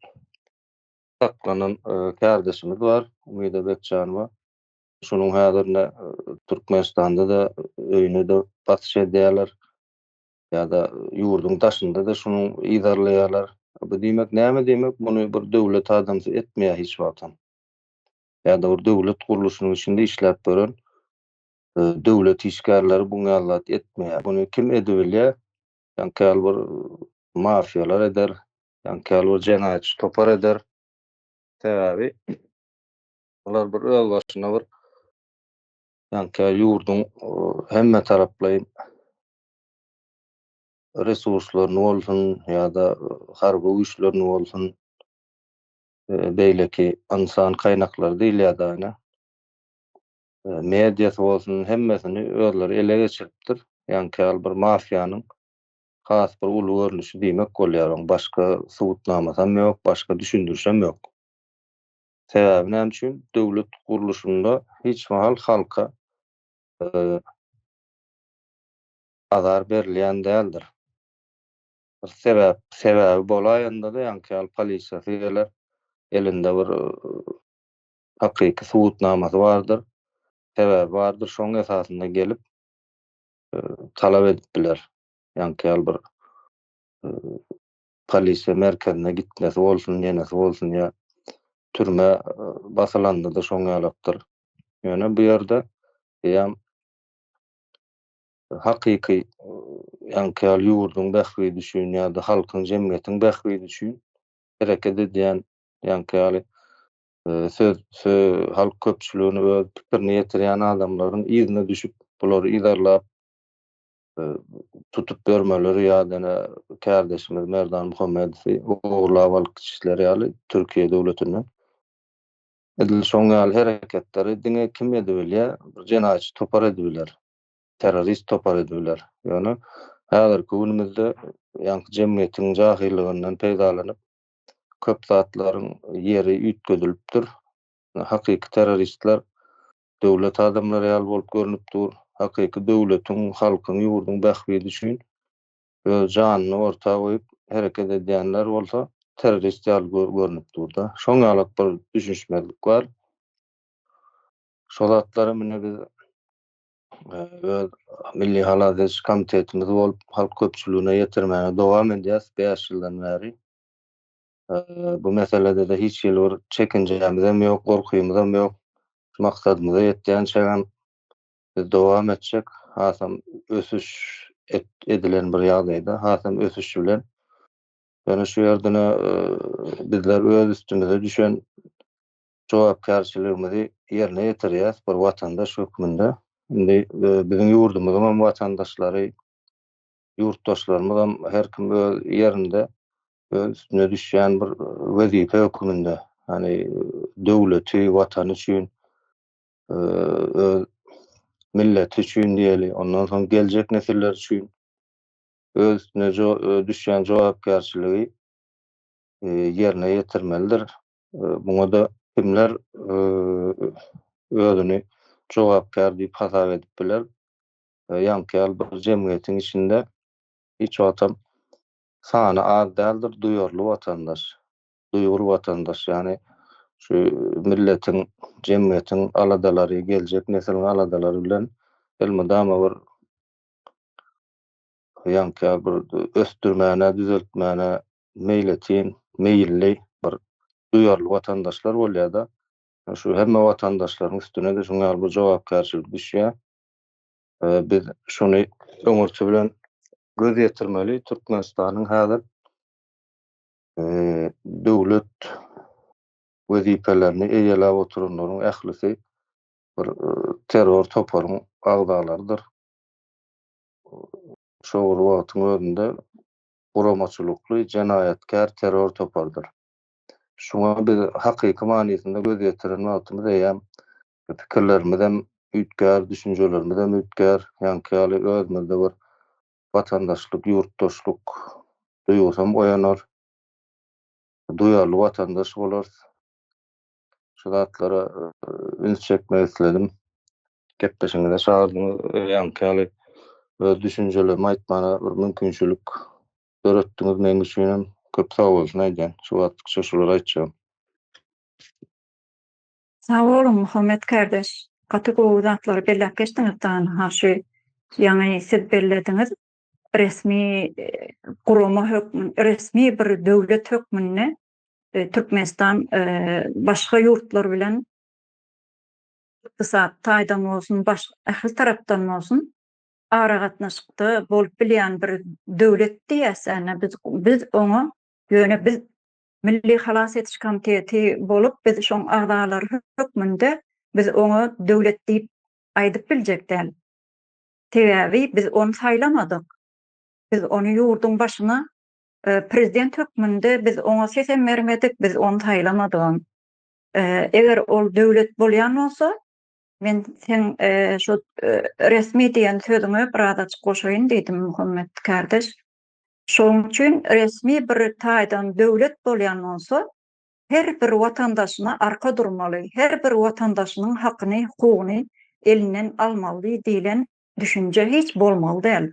Speaker 5: saklanan kärdeşimiz bar, Umyda Bekjanowa. Şunuň häzir ine Türkmenistanda-da öýüne-de basyş edýärler ýa-da ýurduň daşynda-da şunuň yzarlaýarlar. Bu diýmek näme diýmek? Muny bir döwlet adamsy etmeýär hiç wagtam. Ýa-da bir döwlet gurluşynyň içinde işläp ýören döwlet işgärleri buň ýaly zat etmeýär. Muny kim edibilýär? Ýaňky ýaly bir mafiýalar eder, ýaňky ýaly bir jenaýatçy topar eder. Sebäbi bular bir özbaşyna bir ýaňky ýurduň hemme taraplaýyn resurslaryny bolsun ýa-da harby güýçlerini bolsun beýleki ynsan kaýnaklary diýilýär-de ine. Mediasy bolsun hemmesini özleri ele geçiripdir. Ýaňky ýaly bir mafiýanyň has bir uly görnüşi diýmek bolýar. Oň başga subutnamasam ýok, başga düşündirişem ýok. Sebäbi näme üçin? Döwlet gurluşynda hiç mahal halka azar berilýän däldir. Bir sebäp, sebäbi bolaýanda-da ýaňky ýaly polisiýasy geler, elinde bir hakyky subutnamasy bardyr, sebäbi bardyr, şoň esasynda gelip. talap edip biler. Ýaňky ýaly bir polisiýa merkezine gitmesi bolsun, ýenesi bolsun ýa türmä basylanda-da şoň ýalakdyr. Ýöne bu ýerde eýýäm hakyky ýaňky ýaly ýurduň bähbidi üçin ýa-da halkyň, jemgyýetiň bähbidi üçin hereket edýän ýaňky ýaly söz halk köpçüligine öz pikirini ýetirýän adamlaryň yzyna düşüp, bulary yzarlap tutup bermeleri ýa-da ene kärdeşimiz Merdan Muhammedowy ogurlap alyp gidişleri ýaly Türkiýe döwletinden. Edil şoň ýaly hereketleri diňe kim edibilýär? Bir jenaýatçy topar edibiler. Terrorist topar edibiler. Ýöne häzirki günümizde ýaňky jemgyýetiň jahillygyndan peýdalanyp köp zatlaryň ýeri üýtgedilipdir. Hakyky terroristler döwlet adamlary ýaly bolup görnüp dur. Hakyky döwletiň, halkyň, ýurduň bähbidi üçin öz janyny orta goýup hereket edýänler bolsa terrorist ýaly görnüp dur-da. Şoň ýalak bir düşünişmezlik bar. Şo zatlary mine biz öz Milli halas ediş komitetimiz bolup halk köpçüligine ýetirmäge dowam edýäs 5 ýyldan bäri. Bu meselede-de hiç hili bir çekinjämizem ýok, gorkymyzam ýok. Şu maksadymyza ýetýänçägem biz dowam etjek, hasam ösüş edilen bir ýagdaýda, hasam ösüş bilen. Ýöne şu ýerdene bizler öz üstümize düşen jogapkärçiligimizi ýerine ýetirýäs bir watandaş hökmünde. Indi biziň ýurdumyzyň hem watandaşlary, ýurtdaşlarymyzam her kim öz ýerinde öz üstüne düşýän bir wezipe hökmünde, ýagny döwleti, watany üçin, öz milleti üçin diýeli, ondan soň geljek nesiller üçin öz üstüne düşýän jogapkärçiligi ýerine ýetirmelidir. Muňa-da kimler özüni jogapkär diýip hasap edip biler? Ýaňky ýaly bir jemgyýetiň içinde hiç wagtam sany az däldir duýarly watandaş, duýgur watandaş, ýagny şu milletiň, jemgyýetiň aladalary, geljek nesliň aladalary bilen elmydama bir ýaňky ýaly bir ösdürmäne, düzeltmäne meýletin, meýilli bir duýarly watandaşlar bolýar-da. Şu hemme watandaşlaryň üstüne-de şuň ýaly bir jogapkärçilik düşýär. Biz şuny öňürti bilen göz ýetirmeli. Türkmenistanyň häzir döwlet wezipelerini eýeläp oturanlaryň ählisi bir terror toparyň agzalarydyr. Şo bir wagtyň özünde guramaçylykly jenaýatkär terror toparydyr. Şuňa biz hakyky manysynda göz ýetiren wagtymyz eýýäm pikirlerimizem üýtgär, düşünjelerimizem üýtgär, ýaňky ýaly özümizde bir watandaşlyk, ýurtdaşlyk duýgusam oýanar. Duýarly watandaş bolarys. Şu zatlara üns çekmek isledim. Gepleşigiňize çagyrdyňyz. Ýaňky ýaly öz düşünjelerimi aýtmana bir mümkinçilik döretdiňiz meň üçinem. Köp sag bolsun aýdýan. Şu wagtlykça şulary aýtjagym.
Speaker 1: Sag boluň Muhammet kardeş. Gaty gowy zatlary belläp geçdiňiz dana. Şu ýaňy siz bellediňiz. Resmi gurama hökmünde, resmi bir döwlet hökmünde Türkmenistan başga ýurtlar bilen ykdysady taýdan bolsun, başga ähli tarapdan bolsun aragatnaşykda bolup bilýän bir döwlet diýýäs ene biz biz oňa ýöne biz Milli halas ediş komiteti bolup biz şoň agzalary hökmünde biz oňa döwlet diýip aýdyp biljek däl. Sebäbi biz ony saýlamadyk. Biz ony ýurduň başyna prezident hökmünde biz oňa sesem bermedik, biz ony saýlamadygam. Eger ol döwlet bolýan bolsa, men seň şu resmi diýen sözüňe birazajyk goşaýyn diýdim Muhammet kardeş. Şonuň üçin resmi bir taýdan döwlet bolýan bolsa, her bir watandaşyna arka durmaly, her bir watandaşynyň hakyny, hukugyny elinden almaly diýlen düşünje hiç bolmaly däl.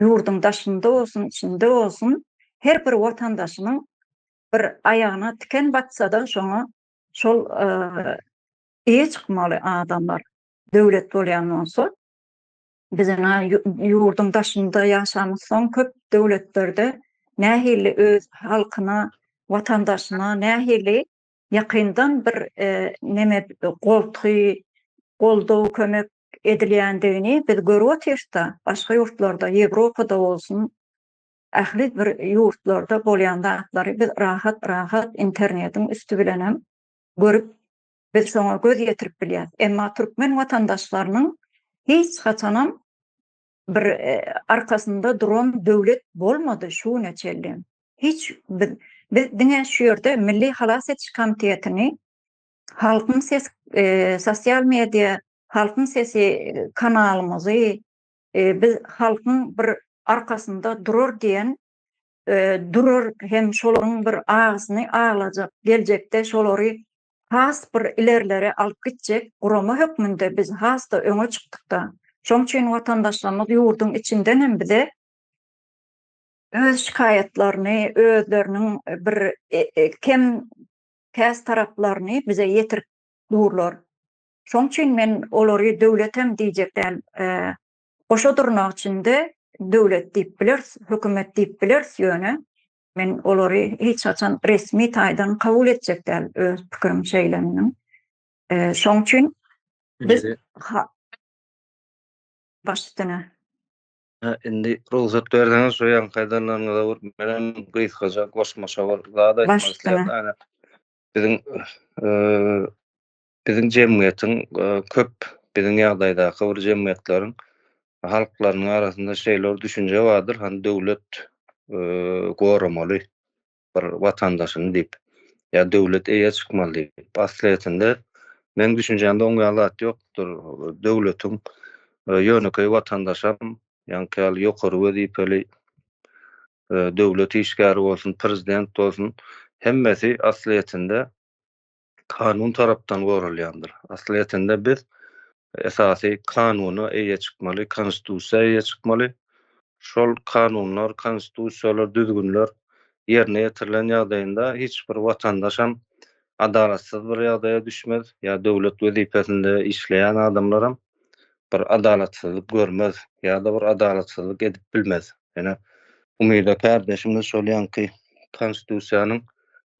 Speaker 1: Ýurduň daşynda bolsun, içinde bolsun, her bir watandaşynyň bir aýagyna tiken batsada şoňa şol eýe çykmaly adamlar döwlet bolýan bolsa. Biz ina ýurduň daşynda ýaşamyzsoň köp döwletlerde nähili öz halkyna, watandaşyna nähili ýakyndan bir neme goltgy, goldaw, kömek edilýändigini biz görüp otyrys-da, başga ýurtlarda, Ýewropada bolsun, ähli bir ýurtlarda bolýan zatlary biz rahat-rahat internetiň üsti bilenem görüp, biz şoňa göz ýetirip bilýäris. Emma türkmen watandaşlarynyň hiç haçanam bir arkasynda duran döwlet bolmady şu güne çenli. Hiç biz biz diňe şu ýerde Milli halas ediş komitetini Halkyň ses sosial media Halkyň sesi kanalymyzy biz halkyň bir arkasynda durar diýen durar hem şolaryň bir agysyny aglajak geljekde şolary has bir ilerlere alyp gitjek gurama hökmünde biz has-da öňe çykdykda. Şoň üçin watandaşlarymyz ýurduň içinden hem bize öz şikaýatlaryny, özleriniň bir kem käs taraplaryny bize ýetirip durlar. Şoň üçin men olary döwletem diýjek däl. Goşa dyrnak içinde döwlet diýip bileris, hökümet diýip bileris ýöne men olary hiç haçan resmi taýdan kabul etjek däl. Öz pikirim şeýle meniň. Şoň üçin biz baş üstüne.
Speaker 5: Indi rugsat berseňiz şu ýaňky aýdanlaryňyza bir menem gysgaça goşmaça bir zat aýtmak isleýän. Biziň biziň jemgyýetiň köp biziň ýagdaýdaky bir jemgyýetleriň halklarynyň arasynda şeýle bir düşünje bardyr, hany döwlet goramaly bir watandaşyny diýip, ýa döwlet eýe çykmaly diýip. Aslyýetinde meň düşünjämde oň ýaly zat ýokdur. Döwletiň ýönekeý watandaşam, ýaňky ýaly ýokary wezipeli döwlet işgäri bolsun, prezident bolsun, hemmesi aslyýetinde kanun tarapdan goralýandyr. Aslyýetinde biz esasy kanuna eýe çykmaly, konstitusiýa eýe çykmaly. Şol kanunlar, konstitusiýalar, düzgünler ýerine ýetirilen ýagdaýynda hiç bir watandaşam adalatsyz bir ýagdaýa düşmez ýa döwlet wezipesinde işleýän adamlaram bir adalatsyzlyk görmez ýa-da bir adalatsyzlyk edip bilmez. Ýöne Umyda kärdeşimiz şol ýaňky konstitusiýanyň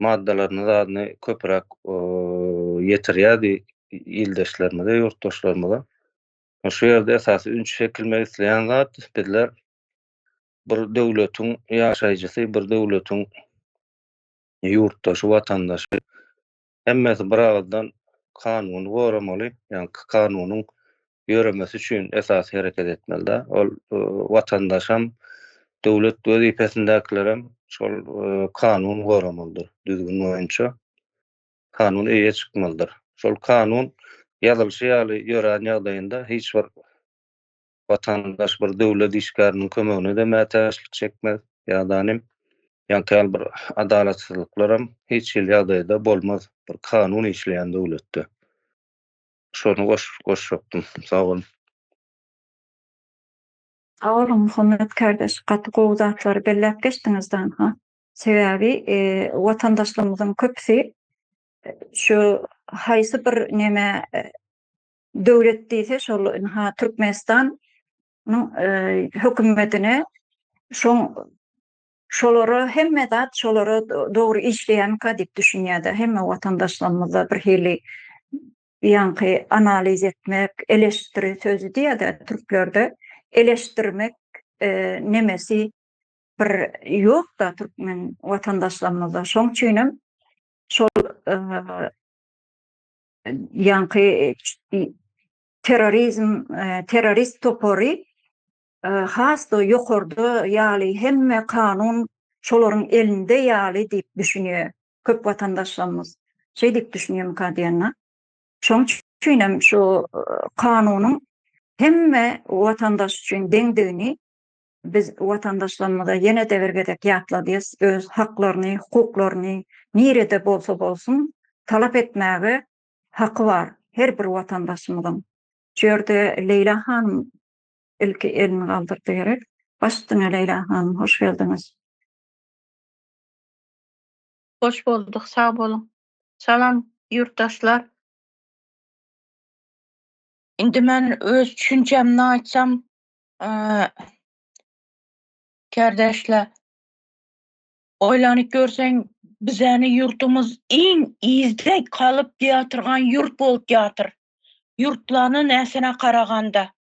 Speaker 5: maddalaryny zadyny köpräk ýetirýärdi ildeşlerimize, ýurtdaşlarymyza. Şu ýerde esasy üns çekilmek isleýän zat bizler bir döwletiň ýaşaýjysy, bir döwletiň ýurtdaşy, watandaşy hemmesi bir agyzdan kanuny goramaly, ýagny kanunyň ýöremesi üçin esasy hereket etmeli-de. Ol watandaşam, döwlet wezipesindäkilerem şol kanun goramalydyr, düzgün boýunça kanun eýe çykmalydyr. Şol kanun ýazylyşy ýaly ýörän ýagdaýynda hiç bir watandaş bir döwlet işgäriniň kömegine-de mätäçlik çekmez ýa-da ýaňky ýaly bir adalatsyzlyklaram hiç hili ýagdaýda bolmaz bir kanun işleýän döwletde. Şony goşjakdym. Sag boluň.
Speaker 1: Sag boluň Muhammet kardeş gaty gowy zatlary belläp geçdiňiz danha. Sebäbi watandaşlarymyzyň köpüsi şu haýsy bir neme döwlet diýse şol ynha Türkmenistan hökümetine şoň şolara hemme zat şolara dogry işleýänka diýip düşünýärde hemme watandaşlarymyzda bir hili ýaňky analiz etmek eleştiri sözi diýýärde türklerde eleştirmek nemesi bir ýokda türkmen watandaşlarymyzda şoň üçinem şol ýaňky terrorizm terrorist topary has-da ýokarda ýaly hemme kanun şolaryň elinde ýaly diýip düşünýär köp watandaşlarymyz. Şeý diýip düşünýärmika diýende. Şoň üçin hem şu kanunyň hemme watandaş üçin deňdigini biz watandaşlarymyza ýene-de bir gezek ýatladýas, öz haklaryny, hukuklaryny nirede bolsa bolsun talap etmäge haky bar her bir watandaşymyzyň. Şu ýerde Leýla hanym ilki elini galdyrdy gerek. Baş üstüne Leýla hanym, hoş geldiňiz.
Speaker 6: Hoş bolduk, sag boluň. Salam ýurtdaşlar. Indi men öz düşünjämni aýtsam. Kärdeşler, oýlanyp görseň, bizäni ýurtumyz iň yzda galyp ýatyrgan ýurt bolup ýatyr. Ýurtlaryny näsine garaganda.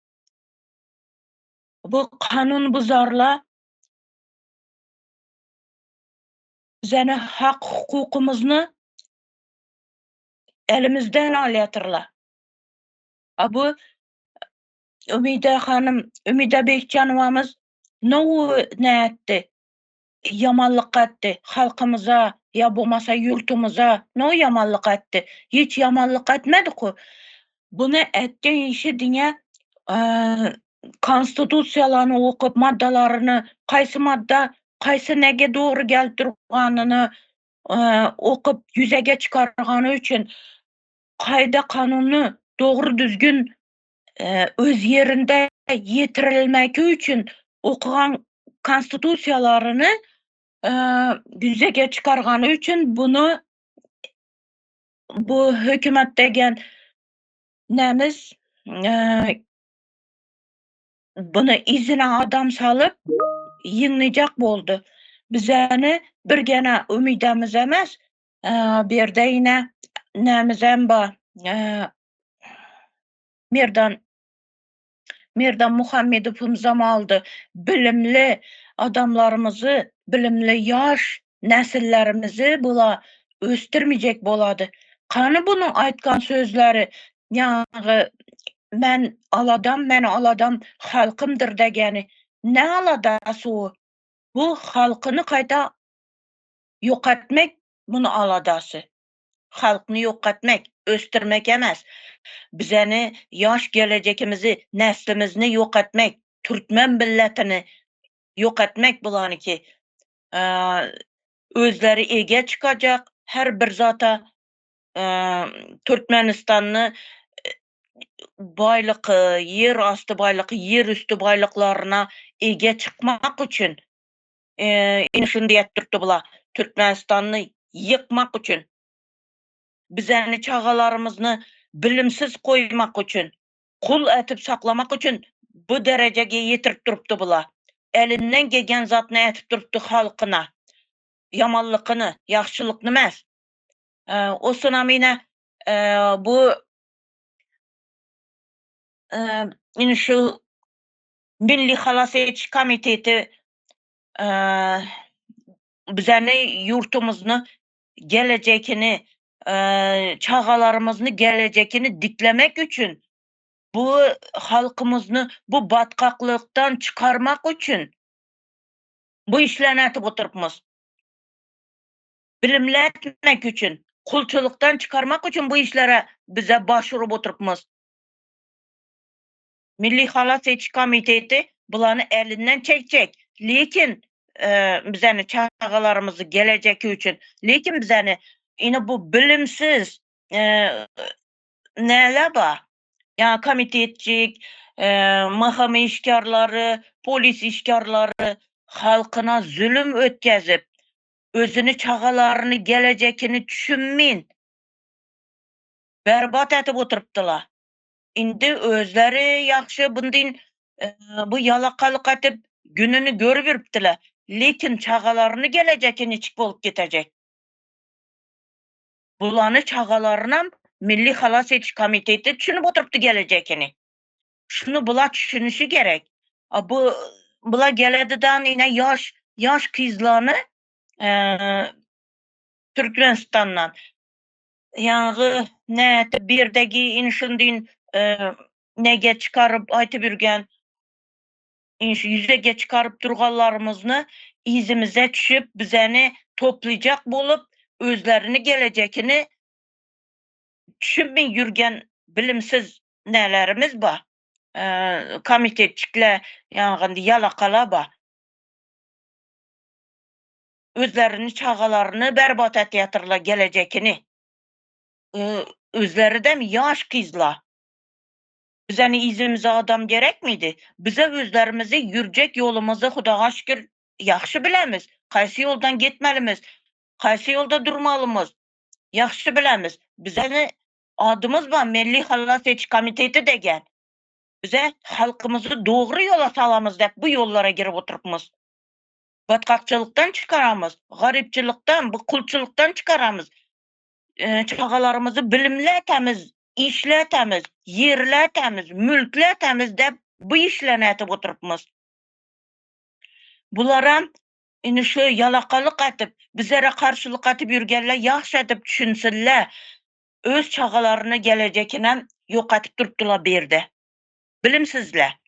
Speaker 6: Bu kanun buzarla bizäni hak hukukymyzny elimizden alýatyrlar. A bu Ümide hanym, Ümide Bekjanowamyz nowy nätdi? Ýamanlyk etdi halkymyza ýa bolmasa ýurtumyza no ýamanlyk etdi? Hiç ýamanlyk etmedi ku. Buny etgen işi diňe konstitusiýalaryny okyp maddalaryny kaýsy madda kaýsy nege dogry gelip durganyny okyp ýüzege çykargany üçin kaýda kanuny dogry düzgün öz ýerinde ýetirilmegi üçin okygan konstitusiýalaryny ýüzege çykargany üçin buny bu hökümet degen nämiz buny yzyna adam salyp ýygnajak boldy. Bizäni bir gene umydamyz emes, bu ýerde ýene nämizem bar. Merdan Merdan Muhammedowymyzam aldy. Bilimli adamlarymyzy, bilimli ýaş nesillerimizi bula ösdürmejek bolady. Kany bunuň aýtgan sözleri ýaňy men aladam, men aladam halkymdyr degeni. Ne aladasy o? Bu halkyny gaýta ýok etmek muny aladasy. Halkny ýok etmek, ösdürmek emes. Bizeni ýaş gelejekimizi, neslimizni ýok etmek, türkmen milletini ýok etmek bulaniki. Özleri ege çykajak her bir zata Türkmenistany baýlyk, ýer asty baýlyk, ýer üsti baýlyklaryna ege çykmak üçin ine şuny diýip durupdy bular, Türkmenistany ýykmak üçin, bizäni çagalarymyzny bilimsiz goýmak üçin, gul etip saklamak üçin bu derejege ýetirip durupdy bular. Elinden gelgen zatny etip durupdy halkyna. Ýamanlykyny, ýagşylykny mäs. Osunam ine bu ine şu Milli halas ediş komiteti bizäni ýurtumyzny gelejekini, çagalarymyzny gelejekini diklemek üçin, bu halkymyzny bu batgaklykdan çykarmak üçin bu işlerini etip oturypmyz. Bilimli etmek üçin, kulçulykdan çykarmak üçin bu işlere bize baş urup oturypmyz. Milli halas ediş komiteti bulany elinden çekjek. Lekin bizäni çagalarymyzy gelejeki üçin. Lekin bizäni ine bu bilimsiz näler bar? Ýa komitetjik, MHM işgärleri, polis işgärleri halkyna zulum ötkezip, özüni çagalaryny gelejekini düşünmin berbat edip oturypdylar. Indi özleri ýagşy bundyn bu ýalakalyk edip gününi görüberipdiler. Lekin çagalaryny gelejeki niçik bolup gitejek? Bulany çagalarynam Milli halas ediş komiteti düşünip oturypdy gelejekini. Şuny bula düşünişi gerek. A bu bula geledidan ine ýaş ýaş kyzlany Türkmenistandan Ýaňy nätip birdegi inşundyn nege çykaryp aýtyp ýürgen inş ýüzege çykaryp durganlarymyzny yzymyza düşüp bizeni toplyjak bolup özlerini gelejekini düşünmeý ýürgen bilimsiz nälerimiz bar komitetçikler ýaňy ýalakalar bar. Özlerini çagalaryny berbat etýatyrlar gelejekini. Özleridem ýaş gyzlar. Bizeni yzymyza adam gerekmidi? Bize özlerimizi ýürjek ýolumyzy Hudaga şükür ýagşy bilemiz. Kaýsy ýoldan gitmelimiz, kaýsy ýolda durmalymyz ýagşy bilemiz. Bizeni adymyz bar Milli halas ediş komiteti degen. Bize halkymyzy dogry ýola salamyz dep bu ýollara girip oturypmyz. Batgakçylykdan çykaramyz, garypçylykdan, bu kulçulykdan çykaramyz. Çagalarymyzy bilimli etemiz, işli etemiz, ýerli etemiz, mülkli etemiz dep bu işlerini etip oturypmyz. Bularam indi şu ýalakalyk etip, bizlere garşylyk etip ýürgenler ýagşy edip düşünsinler. Öz çagalaryny gelejekinem ýok etip durupdylar bu ýerde. Bilimsizler.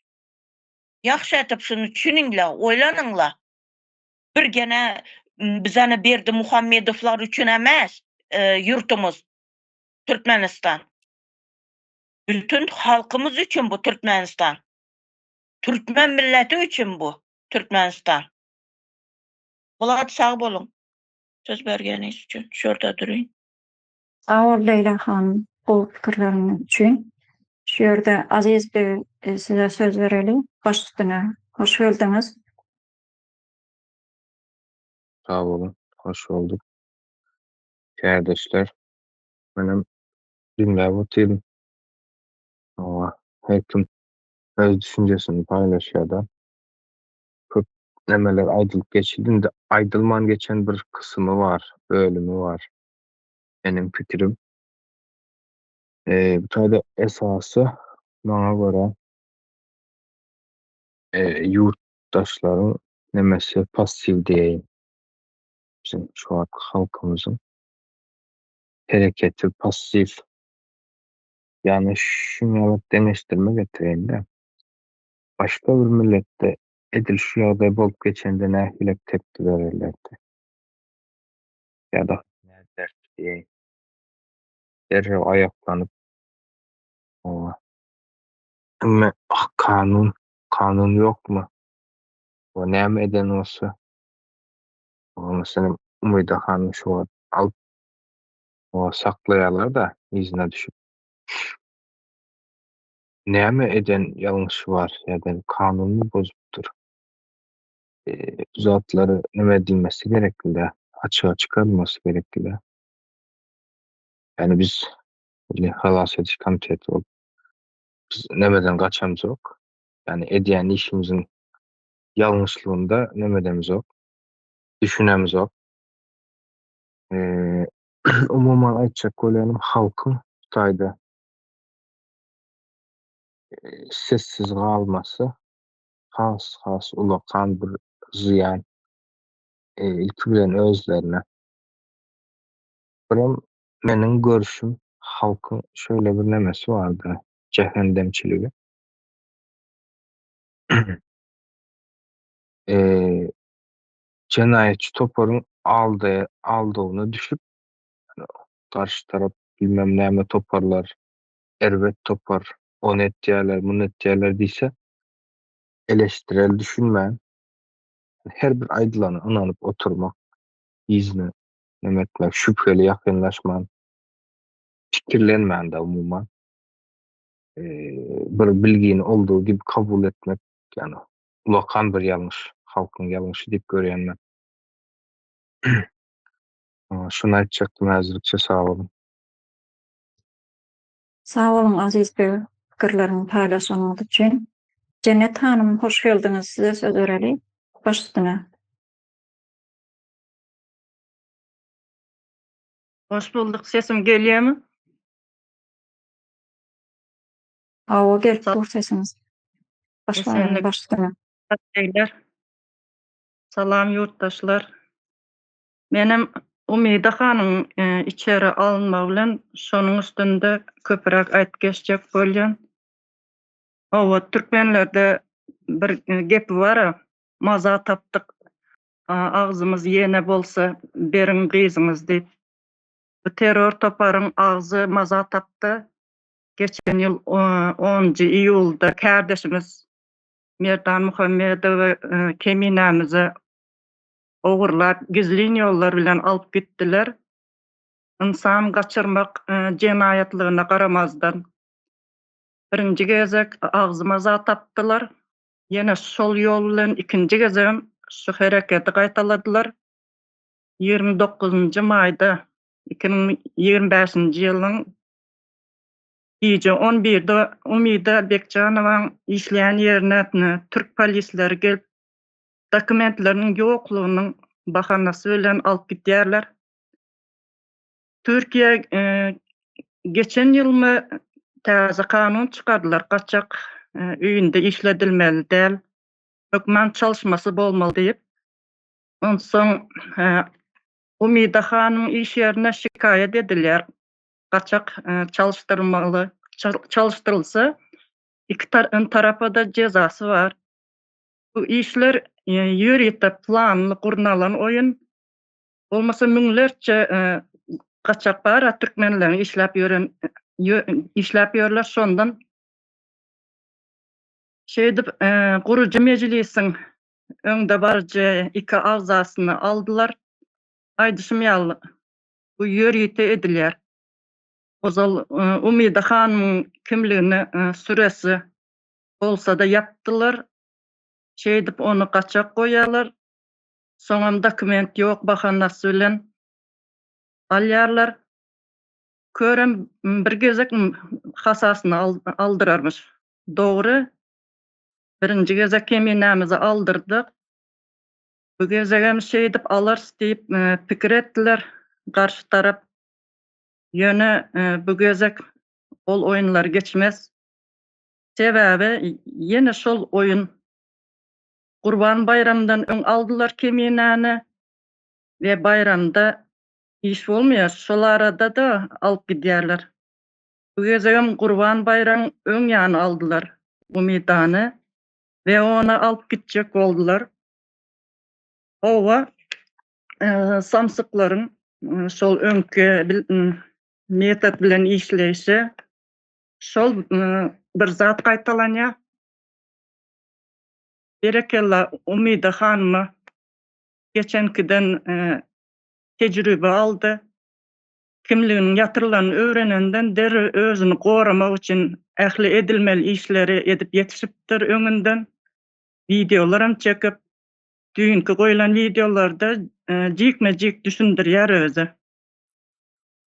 Speaker 6: Ýagşy edip şuny düşüniňler, oýlanyňlar. Bir gene bizeni Berdimuhamedowlar üçin emes ýurtumyz Türkmenistan. Bütün halkymyz üçin bu Türkmenistan. Türkmen milleti üçin bu Türkmenistan. Bulat sag boluň. Söz bergeniňiz üçin. Şu ýerde durayyn.
Speaker 1: Sag bol Leýla hanym gowy pikirleriňiz üçin. Şu ýerde Aziz beg size söz bereli. Baş üstüne. Hoş geldiňiz.
Speaker 7: Sag boluň. Hoş bolduk. Kärdeşler. Menem diňläp otyryn. Hawa, her kim öz düşünjesini paýlaşýar-da. Köp nämeler aýdylyp geçildi. Indi aýdylman geçen bir kysymy bar, bölümi bar. Meniň pikirim. Bu taýda esasy maňa görä ýurtdaşlaryň nemesi passiw diýeýin. Biziň şu wagtky halkymyzyň hereketi passiw. Ýagny şuňa deňeşdirme getireýin-de. Başga bir milletde edil şu ýagdaý bolup geçende nähilek tepki bererlerdi? Ýa-da näderdi diýeýin. Derrew aýaklanyp, oňa. Emme kanun, kanun ýokmy? O näme eden bolsa, meselem, Umyda hanym şu wagt alyp, saklaýarlar-da yzyna düşüp. Näme eden ýalňyşy bar ýa-da kanunymy bozupdyr? Bu zatlar neme edilmesi gerekli-dä, açyga çykarylmasy gerekli-dä. Ýani biz Milli halas ediş komiteti bolup biz nemeden gaçamzok. Ýani edýän işimiziň ýalňyşlygynda neme edemizok, düşünemizok. Umuman aýtjak bolýanym halkyň bu taýda sessiz galmasy has has ulakan bir zyýan ilki bilen özlerine. Birem meniň görüşüm halkyň şeýle bir nemesi bardy, jähendemçiligi. Jenaýatçy toparyň aldawyna düşüp, garşy tarap bilmem näme toparlar, erbet topar, ony etýärler, muny etýärler diýse, eleştirel düşünmän, her bir aýdylana ynanyp oturmak, yzyna neme etmek, şübheli ýakynlaşman, pikirlenmän-de umuman, bir bilgini olduğu gibi kabul etmek, ýagny ulakan bir ýalňyş, halkyň ýalňyşy diýip görýän men. Şuny aýtjakdym häzirlikçe sag boluň.
Speaker 1: Sag boluň Aziz beg pikirleriňi paýlaşanyňyz üçin. Jennet hanym hoş geldiňiz size söz bereli. Baş üstüne.
Speaker 8: Hoş bulduk sesim gelýärmi?
Speaker 1: Hawa gelip dur sesiňiz. Başlaýyn baş üstüne.
Speaker 8: Salam ýurtdaşlar. Menem Umyda hanyň içeri alynmagy bilen şonuň üstünde köpüräk aýdyp geçjek bolýan. Hawa, türkmenlerde bir gepi bar-a, Maza tapdyk, agzymyz ýene bolsa beriň gyzyňyz diýip. Bu terror toparyň agzy maza tapdy. Geçen ýyl onunjy iýulda kärdeşimiz Merdan Muhammedowy Keminämize ogurlap, gizlin ýollar bilen alyp gitdiler. Ynsan gaçyrmak jenaýatlygyna garamazdan, birinji gezek agzyma zat atdylar. Ýene şol ýol bilen ikinji gezegem şu hereketi gaýtaladylar. 29-njy maýda 2025-nji ýylyň. Gije on birde Umyda Bekjanowaň işleýän ýerine türk polisleri gelip, dokumentleriniň ýoklugynyň bahanasy bilen alyp gidýärler. Türkiýe geçen ýylmy täze kanun çykardylar, gaçak öýünde işledilmeli däl, hökman çalyşmasy bolmaly diýip. Onsoň Umyda hanyň iş ýerine şikaýat edilýär. Gaçak çalyşdyrylmaly, çalyşdyrylsa iki tarapa-da jezasy bar. Bu işler ýörite planly gurnalan oýun. Bolmasa müňlerçe gaçak bar-a türkmenleriň işläp ýören işläp ýörler şondan. Şeýdip gurujy mejlisiň öňde baryjy iki agzasyny aldylar. Aýdyşym ýaly bu ýörite edilýär. Ozal Umyda hanymyň kimligini süresi bolsa-da ýapdylar. Şeýdip ony gaçak goýýarlar. Soňam dokument ýok bahanasy bilen alýarlar. Körem bir gezek hasasyny aldyrarmyş. Dogry, birinji gezek keminämizi aldyrdyk. Bu gezegem şeýdip alarys diýip pikir etdiler garşy tarap. Ýöne bu gezek ol oýunlar geçmez. Sebäbi ýene şol oýun Gurban baýramdan öň aldylar keminäni we baýramda iş bolmaýar, şol arada-da alyp gidýärler. Bu gezegem Gurban baýraň öň ýany aldylar Umydany we ony alyp gitjek boldular. Hawa, samsyklaryň şol öňki metod bilen işleýşi şol bir zat gaýtalanýar. Berekella Umyda hanyma geçenkiden tejribe aldy. Kimliginiň ýatyrylanyny öwrenenden derrew özüni goramak üçin ähli edilmeli işleri edip ýetişipdir öňünden. Wideolaram çekip, düýnki goýlan wideolarda jikme-jik düşündirýär özi.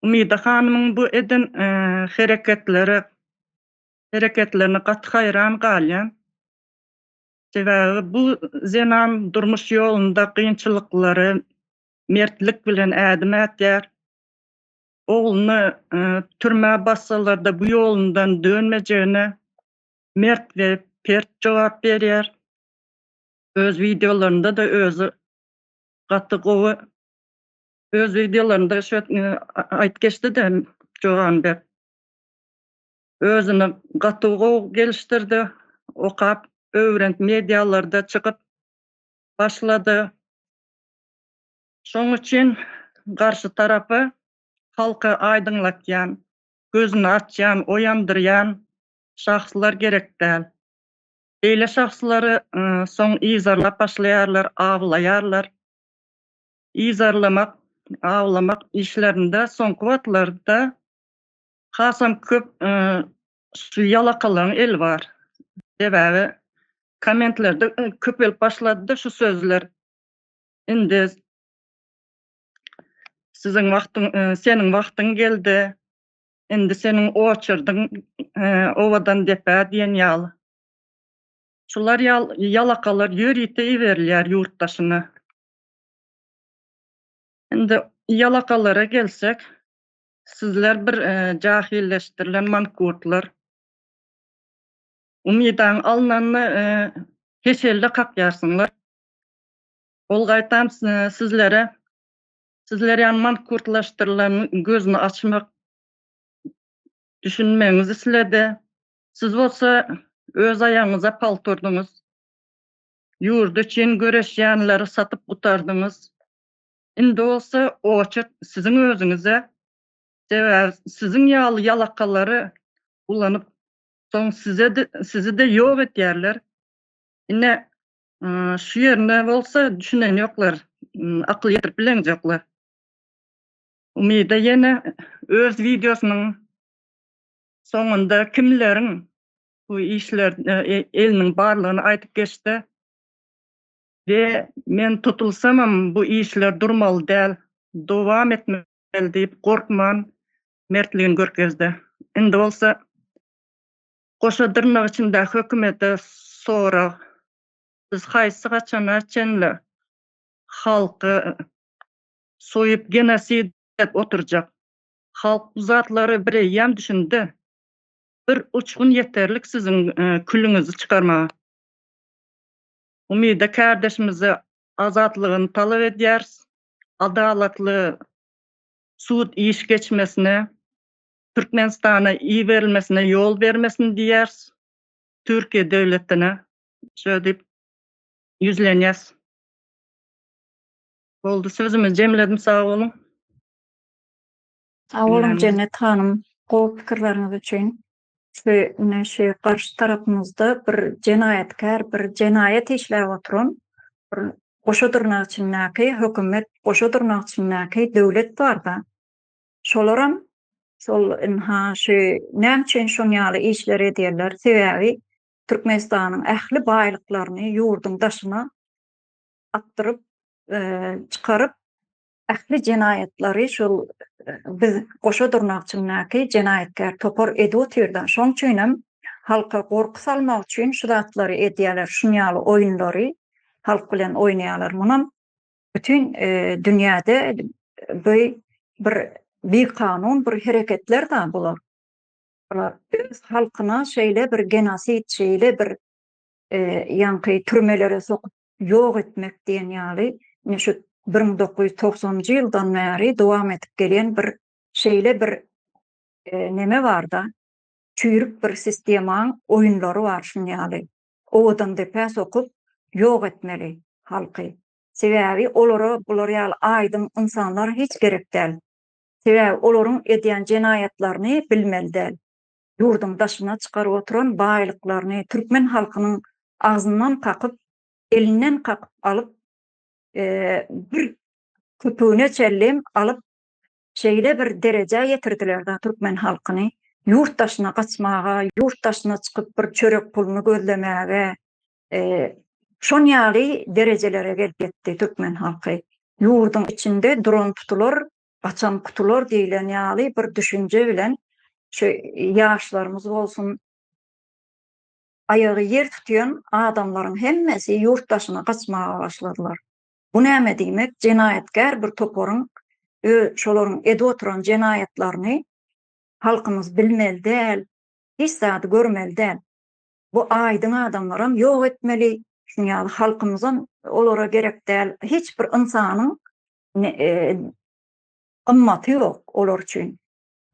Speaker 8: Umyda hanymyň bu eden hereketleri hereketlerine gaty haýran galýan. Sebäbi bu zenan durmuş ýolunda kynçylyklary mertlik bilen ädim ätýär. Ogluny türmä bassalar-da bu ýolundan dönmejegine mert we pert jogap berýär. Öz wideolarynda-da özi gaty gowy öz wideolarynda şu aýyp geçdi-de jogabyny berip. Özüni gaty gowy gelişdirdi, okap öwrenip medialarda çykyp başlady. Şoň üçin garşy tarapy halky aýdyňlatýan, gözüni açýan, oýandyrýan şahslar gerek däl. Beýle şahslary soň yzarlap başlaýarlar, awlaýarlar. Yzarlamak, awlamak işlerinde soňky wagtlarda hasam köp şu ýalakalaryň eli bar. Sebäbi kommentlerde köpelip başlady-da şu sözler. Indi siziň wagtyň, seniň wagtyň geldi. Indi seniň oçerdiň owadan depä diýen ýaly. Şular ýaly ýalakalar ýörite iberilýär ýurt daşyna. Indi ýalakalara gelsek, sizler bir jahilleşdirilen mankurtlar. Umydaň alnanyny heşelle kakýarsyňlar. Ol gaýtam sizlere, sizler ýaly mankurtlaşdyrylan gözüni açmak, düşünmegiňizi isledi. Siz bolsa öz aýagyňyza palta urduňyz. Ýurdy üçin göreşýänleri satyp gutardyňyz. Indi bolsa oçert siziň özüňize. Sebäbi siziň ýaly ýalakalary ulanyp, soň size-de, sizi-de ýok edýärler. Ine, Şu ýerine bolsa düşünen ýoklar, akyl ýetirip bileňzoklar. Umyda ýene öz wideosynyň soňunda kimleriň bu işler eliniň barlygyny aýdyp geçdi. We men tutulsamam bu işler durmaly däl, dowam etmeli diýip gorkman mertligini görkezdi. Indi bolsa. Goşa dyrnak içindäki hökümete sorag, Siz haýsy haçana çenli halky soýup genosid edip oturjak? Halk bu zatlary bireýýäm düşündi. Bir uçgun ýeterlik siziň külüňizi çykarmaga. Umyda kärdeşimize azatlygyny talap edýäris. Adalatly sud iş geçmesine, Türkmenistana iberilmesine ýol bermesin diýýäris. Türkiýe döwletine şö diýip ýüzlenýäs. Boldy sözümi jemledim sag boluň.
Speaker 1: Sag boluň Jennet hanym gowy pikirleriňiz üçin. Şu ine şu garşy tarapymyzda bir jenaýatkär bir jenaýat işläp oturan bir goşa dyrnak içindäki hökümet goşa dyrnak içindäki döwlet barda. Şolaram şol ynha şu näme üçin şoň ýaly işleri edýärler sebäbi Türkmenistanyň ähli baýlyklaryny ýurduň daşyna akdyryp çykaryp ähli jenaýatlary şol biz goşa dyrnak içindäki jenaýatkär topar edip otyrda. Şoň üçinem halka gorky salmak üçin şu zatlary edýärler, şuny ýaly oýunlary halk bilen oýnaýarlar. Munam bütin dünýäde bu bir bikanun bir hereketler da bular. Bular öz halkyna şeýle bir genosid, şeýle bir ýaňky türmelere sokup ýok etmek diýen ýaly ine şu 1990-njy ýyldan bäri dowam edip gelýän bir şeýle bir neme barda, çüýrük bir sistemaň oýunlary bar şuň ýaly. Owadan depä sokup ýok etmeli halky. Sebäbi olara bular ýaly aýdyň ynsanlar hiç gerek däl. Sebäbi olaryň edýän jenaýatlaryny bilmeli däl. Ýurduň daşyna çykaryp oturan baýlyklaryny türkmen halkynyň agzyndan kakyp, elinden kakyp alyp, bir köpügine çenlem alyp, şeýle bir derejä ýetirdiler-de türkmen halkyny. Ýurt daşyna gaçmaga, ýurt daşyna çykyp bir çörek puluny gözlemäge, şon ýaly derejelere gelip ýetdi türkmen halky. Ýurduň içinde duran tutular, gaçan kutular diýlen ýaly bir düşünje bilen şu ýaşlarymyz bolsun, aýagy ýer tutýan adamlaryň hemmesi ýurt daşyna gaçmaga başladylar. Bu näme diýmek? Jenaýatkär bir toparyň şolaryň edip oturan jenaýatlaryny halkymyz bilmeli däl, hiç zady görmeli däl. Bu aýdyň adamlaram ýok etmeli, şuň ýaly halkymyzam olara gerek däl. Hiç bir ynsanyň gymmaty ýok olar üçin.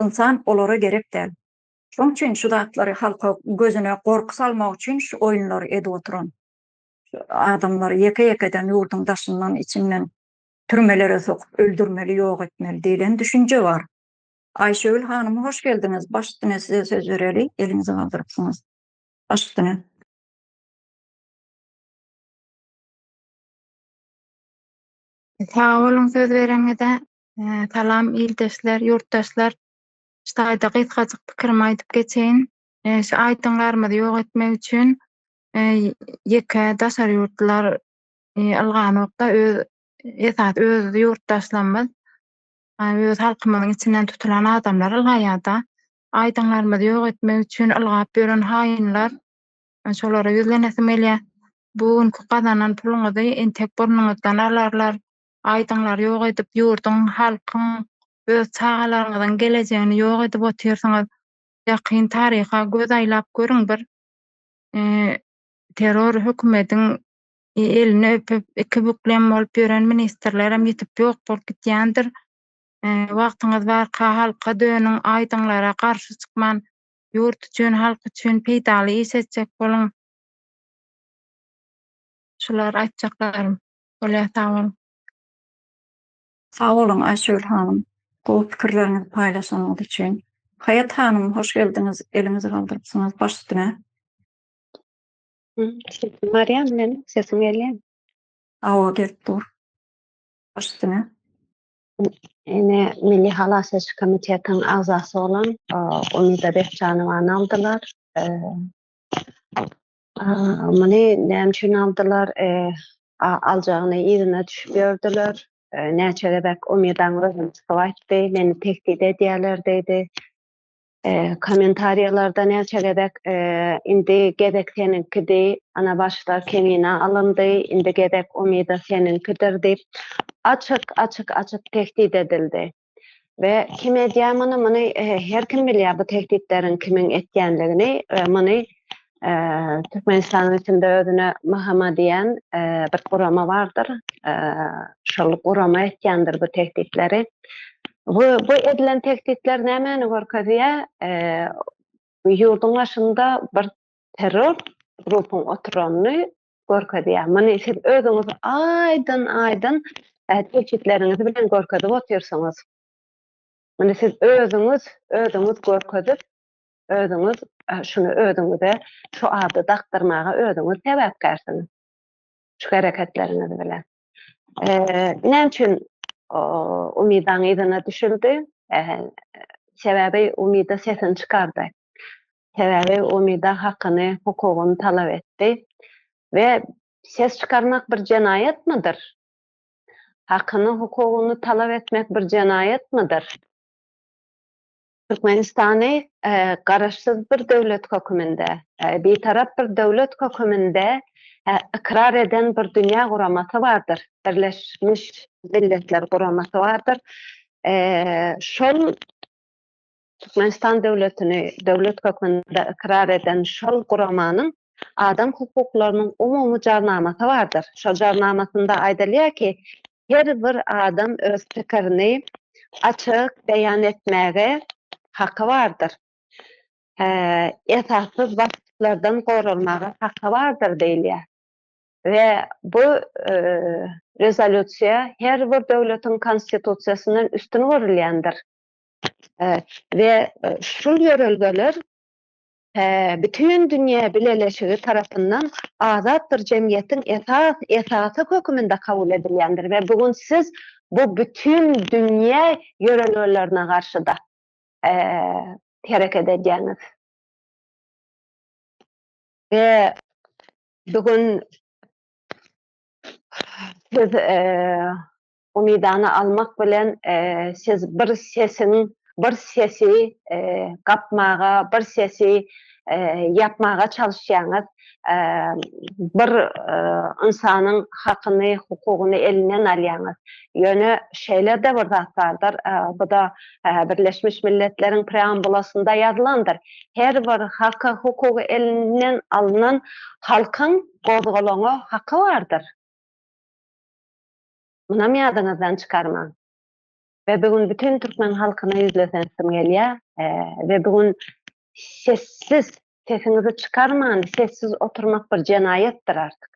Speaker 1: Ynsan olara gerek däl. Şoň üçin şu zatlary halka gözüne gorky salmak üçin şu oýunlary edip oturan. Şu adamlary ýeke-ýekeden ýurduň daşyndan, içinden türmelere sokup öldürmeli, ýok etmeli diýlen düşünje bar. Aýşegül hanym hoş geldiňiz. Baş üstüne size söz bereli. Eliňizi galdyrypsyňyz. Baş üstüne.
Speaker 9: Sag boluň söz bereniňize. Salam ildeşler, ýurtdaşlar. Şu taýda gysgajyk pikirimi aýdyp geçeýin. Şu aýdyňlarymyzy ýok etmek üçin ýeke daşary ýurtlular ylganokda öz esasy öz ýurtdaşlarymyz öz halkymyzyň içinden tutulan adamlar ylgaýarda. Aýdyňlarymyzy ýok etmek üçin ylgap ýören haýynlar şolara ýüzlenesim gelýär. Bu günki gazanan puluňyzy entek burnuňyzdan alarlar. Aýdyňlary ýok edip, ýurduň, halkyň, öz çagalaryňyzyň gelejegini ýok edip otyrsyňyz. Ýakyn taryha göz aýlap görüň bir terror hökümediň elini öpüp, iki büklem bolup ýören ministrlerem ýitip ýok bolup gitýändir. Wagtyňyz barka halka dönüň, aýdyňlara garşy çykman, ýurt üçin, halk üçin peýdaly iş etjek boluň. Şular aýtjaklarym. Bolýar, sag boluň.
Speaker 1: Sag boluň Aýşegül hanym, gowy pikirleriňizi paýlaşanyňyz üçin. Haýat hanym hoş geldiňiz, eliňizi galdyrypsyňyz baş üstüne.
Speaker 10: Sesim barýamy meniň? Sesim gelýärmi?
Speaker 1: Hawa gelip dur. Baş üstüne.
Speaker 10: Ine, Milli halas ediş komitetiniň agzasy bolan Umida Bekjanowany aldylar. Muny näme üçin aldylar? Aljagyny yzyna düşüp ýördüler. Näçe gezek Umidaň özem çykyp aýtdy, meni tehdit edýärler diýdi. Kommentariýalarda näçe gezek indi gezek seniňkidi, ana başda Kemina alyndy, indi gezek Umyda seniňkidir diýip açyk, açyk, açyk tehdit edildi. We kim edýär muny? Muny her kim bilýär bu tehditleriň kimiň etýänligini. Muny Türkmenistanyň içinde özüne MHM diýen bir gurama bardyr. Şol gurama etýändir bu tehditleri. Bu bu edilen tehditler nämäni görkezýär? Ýurduň başynda bir terror grupuň oturanyny görkezýär. Muny siz özüňiz aýdyn-aýdyn tehditleriňiz bilen görkezip otyrsyňyz. Muny siz özüňiz, özüňiz görkezip, özüňiz şuny özüňize şu ady dakdyrmaga özüňiz sebäpkärsiňiz. Şu hereketleriňiz bilen. Näme üçin Umydaň yzyna düşüldi? Sebäbi Umyda sesini çykardy. Sebäbi Umyda hakyny, hukugyny talap etdi. We ses çykarmak bir jenaýatmydyr? Hakyny, hukugyny talap etmek bir jenaýatmydyr? Türkmenistany garaşsyz bir döwlet höküminde, bitarap bir döwlet höküminde ykrar eden bir dünýä guramasy bardyr, Birleşmiş Milletler Guramasy bardyr. Şol Türkmenistan döwletini döwlet hökmünde ykrar eden şol guramanyň adam hukuklarynyň umumy jarnamasy bardyr. Şol jarnamasynda aýdylýar ki, her bir adam öz pikirini açyk beýan etmäge haky bardyr. Esassyz basgylardan goralmaga haky bardyr diýilýär. We bu rezolýusiýa her bir döwletiň konstitusiýasyndan üstün görülýändir. We şul ýörelgeler bütin dünýä bileleşigi tarapyndan azat bir jemgyýetiň esas esasy höküminde kabul edilýändir we bu gün siz bu bütin dünýä ýörelgelerine garşyda hereket edýäňiz. We bu gün siz Umydany almak bilen siz bir sesiň, bir sesi gapmaga, bir sesi ýapmaga çalyşýaňyz. Bir ynsanyň hakyny, hukugyny elinden alýaňyz. Ýöne şeýle-de bir zat bardyr, bu-da Birleşmiş Milletleriň Preambulasynda ýazylandyr. Her bir haky, hukugy elinden alnan halkyň gozgalaňa haky bardyr. Munam ýadyňyzdan çykarmaň. We bu gün bütin türkmen halkyna ýüzlesensim gelýär. We bu gün sessiz, sesiňizi çykarman, sessiz oturmak bir jenaýatdyr artyk.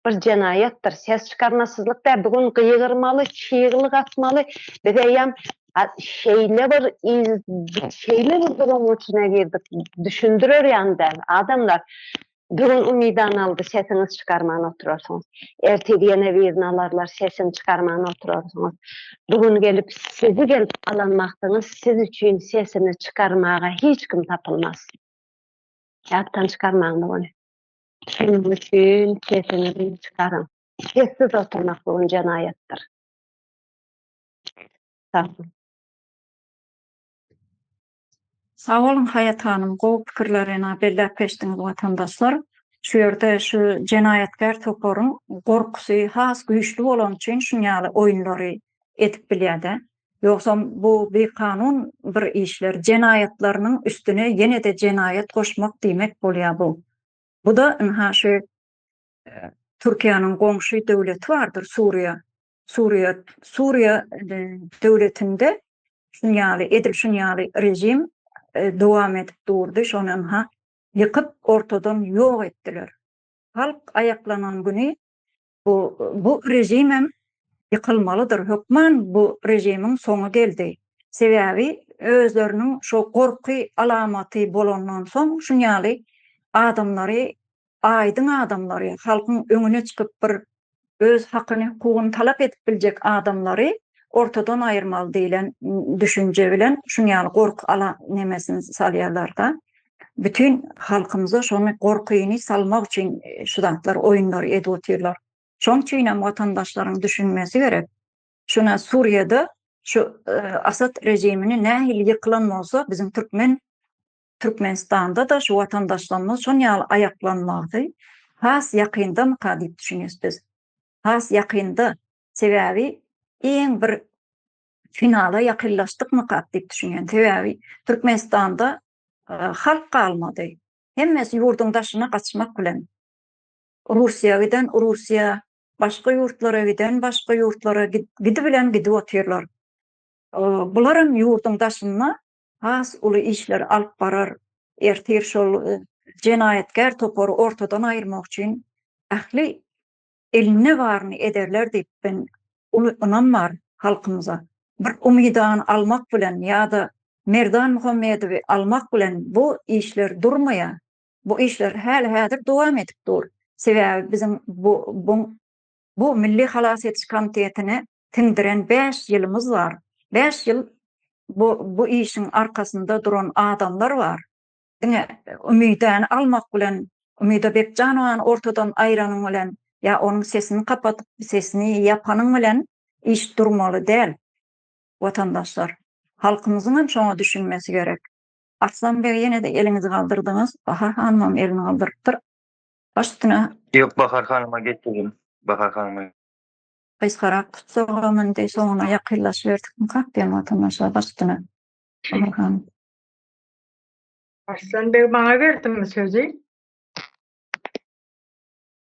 Speaker 10: Bir jenaýatdyr. Ses çykarmasyzlyk däl, bu gün gygyrmaly, çyglyk atmaly. Biz eýýäm şeýle bir şeýle bir durumyň içine girdik, düşündirer ýaly däl. Adamlar, Bu gün Umydany aldy, sesiňizi çykarman oturarsyňyz. Ertir ýene birini alarlar, sesini çykarman oturarsyňyz. Bu gün gelip sizi gelip alan wagtyňyz siz üçin sesini çykarmaga hiç kim tapylmaz. Ýatdan çykarmaň bu güni. Şonuň üçin sesiňizi çykaryň. Sessiz oturmak bu gün jenaýatdyr. Sag boluň.
Speaker 1: Sag boluň Haýat hanym gowy pikirleri ena belläp geçdiňiz watandaşlar. Şu ýerde şu jenaýatkär toparyň gorkusy has güýçli bolany üçin şuny ýaly oýunlary edip bilýärde. Ýogsam bu bikanun bir işler jenaýatlarynyň üstüne ýene-de jenaýat goşmak diýmek bolýar bu. Bu-da ynha şu Türkiýäniň goňşy döwleti bardyr Suriýa. Suriýa Suriýa döwletinde şuny ýaly edil şuny ýaly režim dowam edip durdy. Şony ynha ýykyp ortadan ýok etdiler. Halk aýaklanan güni bu bu režimem ýykylmalydyr. Hökman bu režimiň soňy geldi. Sebäbi özleriniň şo gorky alamaty bolandan soň şuny ýaly adamlary aýdyň adamlary, halkyň öňüne çykyp bir öz hakyny, hukugyny talap edip biljek adamlary ortadan aýyrmaly diýlen düşünje bilen şuň ýaly gorky ala nemesini salýarlar-da. Bütin halkymyza şony gorkyny salmak üçin şu zatlar oýunlary edip otyrlar. Şoň üçin hem watandaşlaryň düşünmesi gerek. Şuna Suriýada. Şu Asad režimini nähili ýykylan bolsa, biziň türkmen Türkmenistanda-da şu watandaşlarymyz şon ýaly aýaklanmagy has ýakyndamyka diýip düşünýäs biz. Has ýakynda, sebäbi iň bir finala ýakynlaşdykmykak diýip düşünýän. Sebäbi Türkmenistanda halk galmady. Hemmesi ýurduň daşyna gaçmak bilen. Russiýa giden Russiýa, başga ýurtlara giden başga ýurtlara gidibilen gidip otyrlar. Bularam ýurduň daşynda has uly işleri alyp barar. Ertir şol jenaýatkär topary ortadan aýyrmak üçin ähli elinde baryny ederler diýip men uly ynam bar halkymyza. Bir Umydany almak bilen ýa-da Merdan Muhammedowy almak bilen bu işler durmaýar. Bu işler häli-häzir dowam edip dur. Sebäbi biziň bu bu bu Milli halas ediş komitetine siňdiren 5 ýylymyz bar. 5 ýyl bu bu işiň arkasynda duran adamlar bar. Diňe Umydany almak bilen, Umyda Bekjanowany ortadan aýranyň bilen ýa onuň sesini kapatyp, sesini ýapanyň bilen iş durmaly däl, watandaşlar. Halkymyzyň hem şoňa düşünmesi gerek. Arslan beg ýene-de eliňizi galdyrdyňyz. Bahar hanymam elini galdyrypdyr. Baş üstüne.
Speaker 4: Ýok Bahar hanyma geçelim. Bahar hanyma.
Speaker 1: Gysgarak tutsagam indi soňuna ýakynlaşyberdikmikak diýen watandaşlar baş üstüne. Bahar hanym.
Speaker 2: Arslan beg maňa berdimi sözi?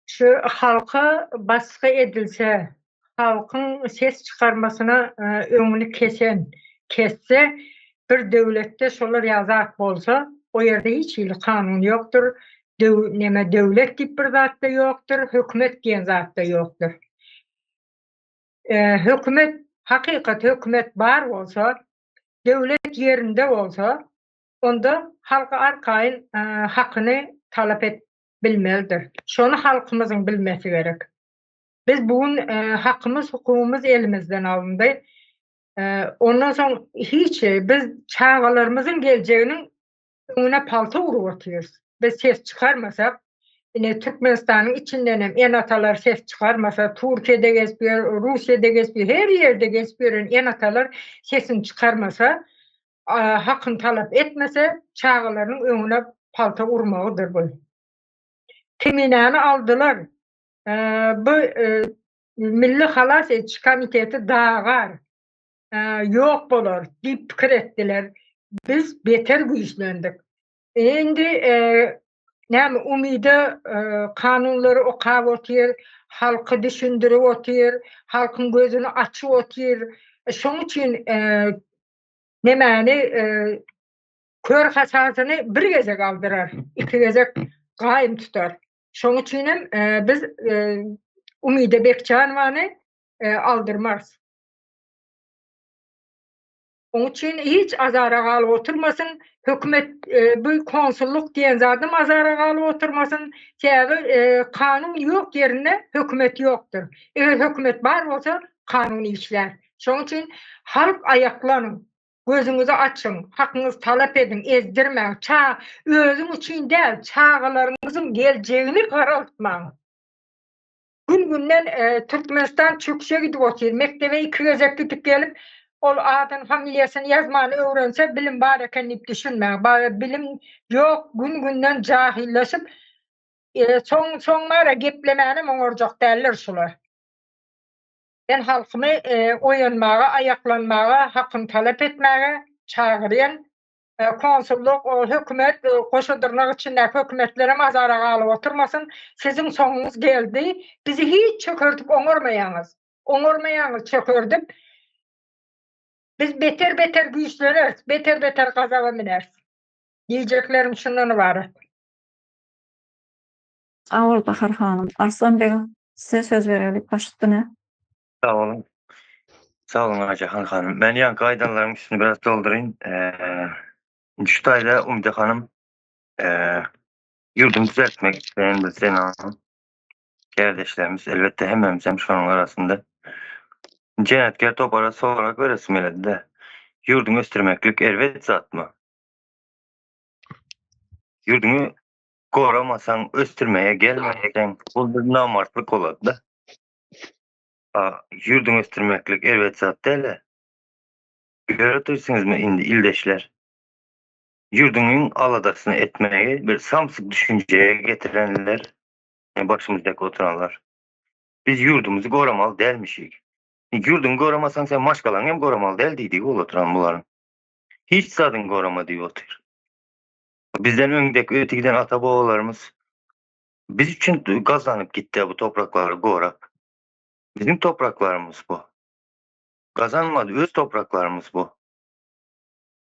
Speaker 2: Şu halka basgy edilse, halkyň ses çykarmasyna öňüni kesen, kesse, bir döwletde şolar ýaly zat bolsa, o ýerde hiç hili kanun ýokdur, döw neme döwlet diýip bir zat-da ýokdur, hökümet diýen zat-da ýokdur. Hökümet, hakykat hökümet bar bolsa, döwlet ýerinde bolsa, onda halk arkaýyn hakyny talap et bilmelidir. Şony halkymyzyň bilmesi gerek. Biz bu gün hakymyz, hukugymyz elimizden alyndy. Ondan soň hiç biz çagalarymyzyň geljeginiň öňüne palta urup otyrys. Biz ses çykarmasak, ine Türkmenistanyň içinden hem ene-atalar ses çykarmasa, Türkiýede gezip ýör, Russiýada gezip ýör, her ýerde gezip ýören ene-atalar sesini çykarmasa, hakyny talap etmese, çagalarynyň öňüne palta urmagydyr bu. Keminäni aldylar. Bu Milli halas ediş komiteti dagar, ýok bolar diýip pikir etdiler. Biz beter güýçlendik. Indi näme Umyda kanunlary okap otyr, halky düşündirip otyr, halkyň gözüni açyp otyr. Şoň üçin Nemäni kör hasasyny bir gezek aldyrar, iki gezek gaýym tutar. Şoň üçin hem biz Umyda Bekjanowany aldyrmarys. Oň üçin hiç azara galyp oturmasyn, hökümet bu konsullyk diýen zadam azara galyp oturmasyn. Sebäbi kanun ýok ýerinde hökümet ýokdur. Eger hökümet bar bolsa, kanun işlär. Şonuň üçin halk aýaklanyň, gözüňizi açyň, hakyňyzy talap ediň, ezdirmäň, ça özüň üçin däl, çagalaryňyzyň geljegini garaltmaň. Gün-günden Türkmenistan çöküşe gidip otyr. Mekdebe iki gezek gidip gelip, ol adyny, familiýasyny ýazmany öwrense, bilim bar eken diýip düşünmäň. Bilim ýok, gün-günden jahyllaşyp, soň soň bara geplemänem oňarjak däldir şular. Men halkymy oýanmaga, aýaklanmaga, hakyny talap etmäge çagyrýan. Konsullyk, hökümet, goşa dyrnak içindäki hökümetlerem azara galyp oturmasyn. Siziň soňuňyz geldi. Bizi hiç çökerdip oňarmaýaňyz. Oňarmaýaňyz çökerdip. Biz beter-beter güýçleneris, beter-beter gazaba müneris. Diýjeklerim şundan ybarat.
Speaker 1: Sag bol Bahar hanym. Arslan beg size söz bereli baş üstüne.
Speaker 4: Sag boluň. Sag boluň Aýjahan hanym. Men ýaňky aýdanlaryň üstüni biraz dolduryn. Indi şu taýda Umyda hanym ýurduny düzeltmek isleýän bir zenan kärdeşlerimiz elbetde hemmämiz hem şonuň arasynda. Jenaýatkär topara sorag beresim geledi-de. Ýurduňy ösdürmeklik erbet zatmy? Ýurduňy goramasaň, ösdürmeye gelmeseň, bu bir namartlyk bolar-da. Ýurduňy ösdürmeklik erbet zat däl-ä. Görüp otyrsyňyzmy indi ildeşler? Ýurduňyň aladasyny etmegi bir samsyk düşünjeye getirenler başymyzdaky oturanlar. Biz ýurdumyzy goramaly dälmişik. Ýurduňy goramasaň sen maşgalaňy hem goramaly däl diýdigi bolup oturan bularyň. Hiç zadyňy gorama diýip otyr. Bizden öňdeki öte giden ata babalarymyz biz üçin gazanyp gitdi bu topraklary gorap. Biziň topraklarymyz bu. Gazanmady öz topraklarymyz bu.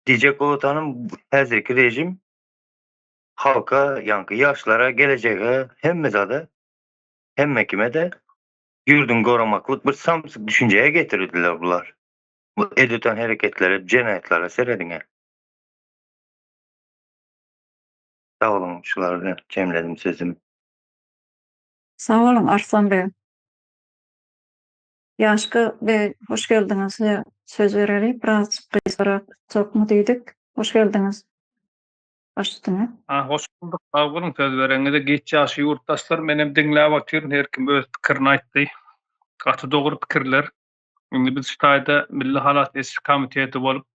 Speaker 4: Diýjek bolatanym häzirki rejim halka ýaňky ýaşlara gelejege hemme zada hemme kime de ýurduny goramaklyk bir samsyk düşünjeye getirdiler bular. Bu edilen hereketlere jenaýatlara serediňä. Sag boluň şular bilen jemledim sözümi.
Speaker 1: Sag boluň Arslan beg. Ýaşka beg hoş geldiňiz size söz bereli birazjyk gysgarak tutjakmy diýdik. Hoş geldiňiz. Baş üstüne.
Speaker 11: Ha hoş bulduk sag boluň söz bereňize giç ýaşy ýurtdaşlar menem diňläp otyryn her kim öz pikirini aýtdy. Gaty dogry pikirler. Indi biz şu taýda Milli halas ediş komiteti bolup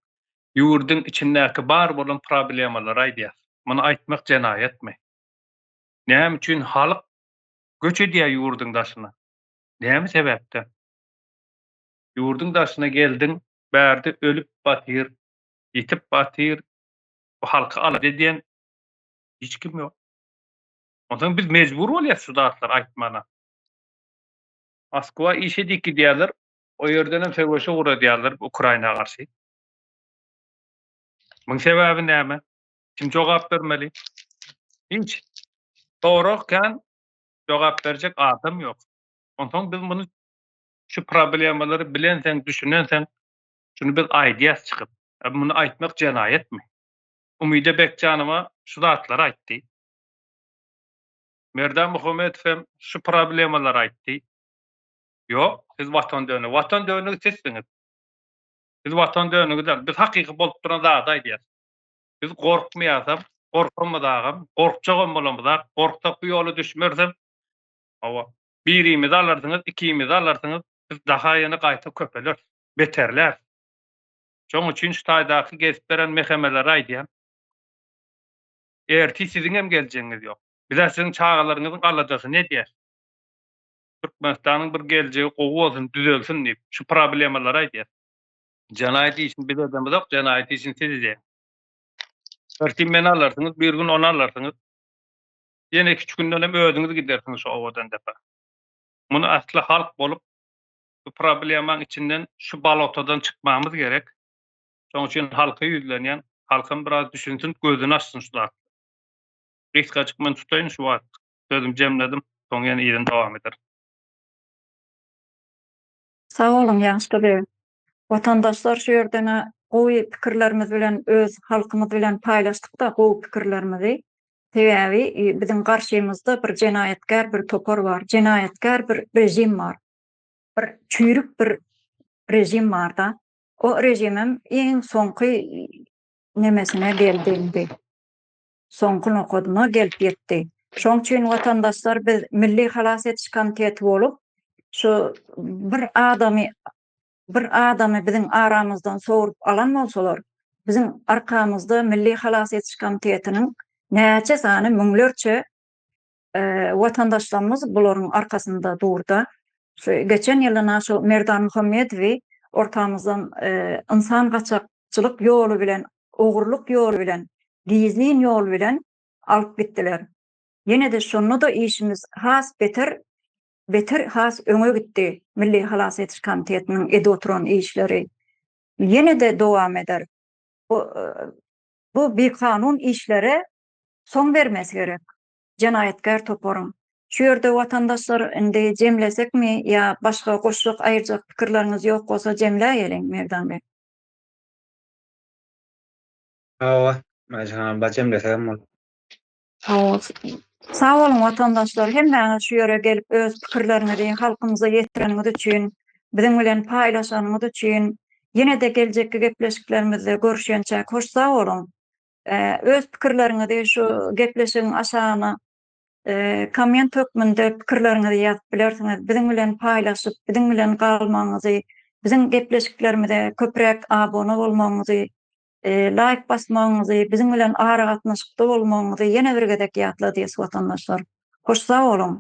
Speaker 11: ýurduň içindäki bar bolan problemalary aýdýas. Muny aýtmak jenaýatmy? Näme üçin halk göç edýär ýurduň daşyna? Näme sebäpden? Ýurduň daşyna geldiň, bärde ölüp batyr, ýitip batyr, bu halky alada edýän hiç kim ýok. Onsoň biz mejbur bolýas şu zatlary aýtmana. Moskwa işe diýip gidýärler, o ýerdenem söweşe ugradýarlar Ukraina garşy. Muň sebäbi näme? Kim jogap bermeli? Hiç. Sorag kän, jogap berjek adam ýok. Onsoň biz muny şu problemalary bilenseň, düşünenseň, şuny biz aýdýas çykyp. A muny aýtmak jenaýatmy? Umyda Bekjanowa şu zatlary aýtdy. Merdan Muhammedow hem şu problemalary aýtdy. Ýok, siz watan dönügi. Watan dönügi sizsiňiz. Biz watan dönügi däl. Biz hakyky bolup duran zady aýdýas. Biz gorkmaýasam, gorkamyzagam, gorkjagam bolamyzak, gorksak bu ýola düşmerisem. Hawa, birimizi alarsyňyz, ikimizi alarsyňyz, biz daha ýene gaýta köpeleris, beterläris. Şoň üçin şu taýdaky gezip beren mehemelere aýdýan. Ertir siziň hem geljegiňiz ýok. Biz-ä siziň çagalaryňyzyň aladasyny edýäs. Türkmenistanyň bir geljegi gowy bolsun, düzelsin diýip, şu problemalary aýdýas. Jenaýat işini biz edemizok, jenaýat işini siz edýäňiz. Ertir meni alarsyňyz, bir gün ony alarsyňyz. Ýene iki-üç günden hem özüňiz gidersiňiz şu owadan depä. Muny asly halk bolup bu problemaň içinden şu balotadan çykmamyz gerek. Şonuň üçin halka ýüzlenýän, halkam biraz düşünsin, gözüni açsyn şu zatlara. Gysgajyk men tutaýyn şu wagt. Sözümi jemledim. Soň ýene yzyny dowam ederis.
Speaker 1: Sag boluň Ýaşka beg. Watandaşlar şu ýerden-ä gowy pikirlerimiz bilen öz halkymyz bilen paýlaşdykda gowy pikirlerimizi. Sebäbi biziň garşymyzda bir jenaýatkär bir topar bar, jenaýatkär bir režim bar. Bir çüýrük bir režim barda. O režimem iň soňky nemesine geldi indi. Soňky nokadyna gelip ýetdi. Şoň üçin watandaşlar biz Milli halas ediş komiteti bolup şu bir adamy bir adamy biziň aramyzdan sogrup alan bolsalar, biziň arkamyzda Milli halas ediş komitetiniň näçe sany müňlerçe watandaşlarymyz bularyň arkasynda durda. Şu geçen ýylyna şu Merdan Muhammedowy ortamyzdan ynsan gaçakçylyk ýoly bilen, ogurlyk ýoly bilen, gizlin ýol bilen alyp gitdiler. Ýene-de şonda-da işimiz has beter beter has öňe gitdi Milli halas ediş komitetiniň edip oturan işleri ýene-de dowam eder. Bu bu bikanun işlere soň bermesi gerek jenaýatkär toparyň. Şu ýerde watandaşlar indi jemlesekmi ýa başga goşjak aýyrjak pikirleriňiz ýok bolsa jemläýeliň Merdan beg.
Speaker 3: Hawa, Mäjhan jemlesegem bolar.
Speaker 1: Hawa. Sag boluň watandaşlar hemmäňiz şu ýere gelip öz pikirleriňizi halkymyza ýetireniňiz üçin, biziň bilen paýlaşanyňyz üçin. Ýene-de geljekki gepleşiklerimizde görüşýänçäk hoş sag boluň. Öz pikirleriňizi şu gepleşigiň aşagyna komment hökmünde pikirleriňizi ýazyp bilersiňiz. Biziň bilen paýlaşyp, biziň bilen galmagyňyzy. Biziň gepleşiklerimize köpräk abuna bolmagyňyzy, laýk basmagyňyzy, biziň bilen aragatnaşykda bolmagyňyzy ýene bir gezek ýatladýas watandaşlar. Hoş sag boluň!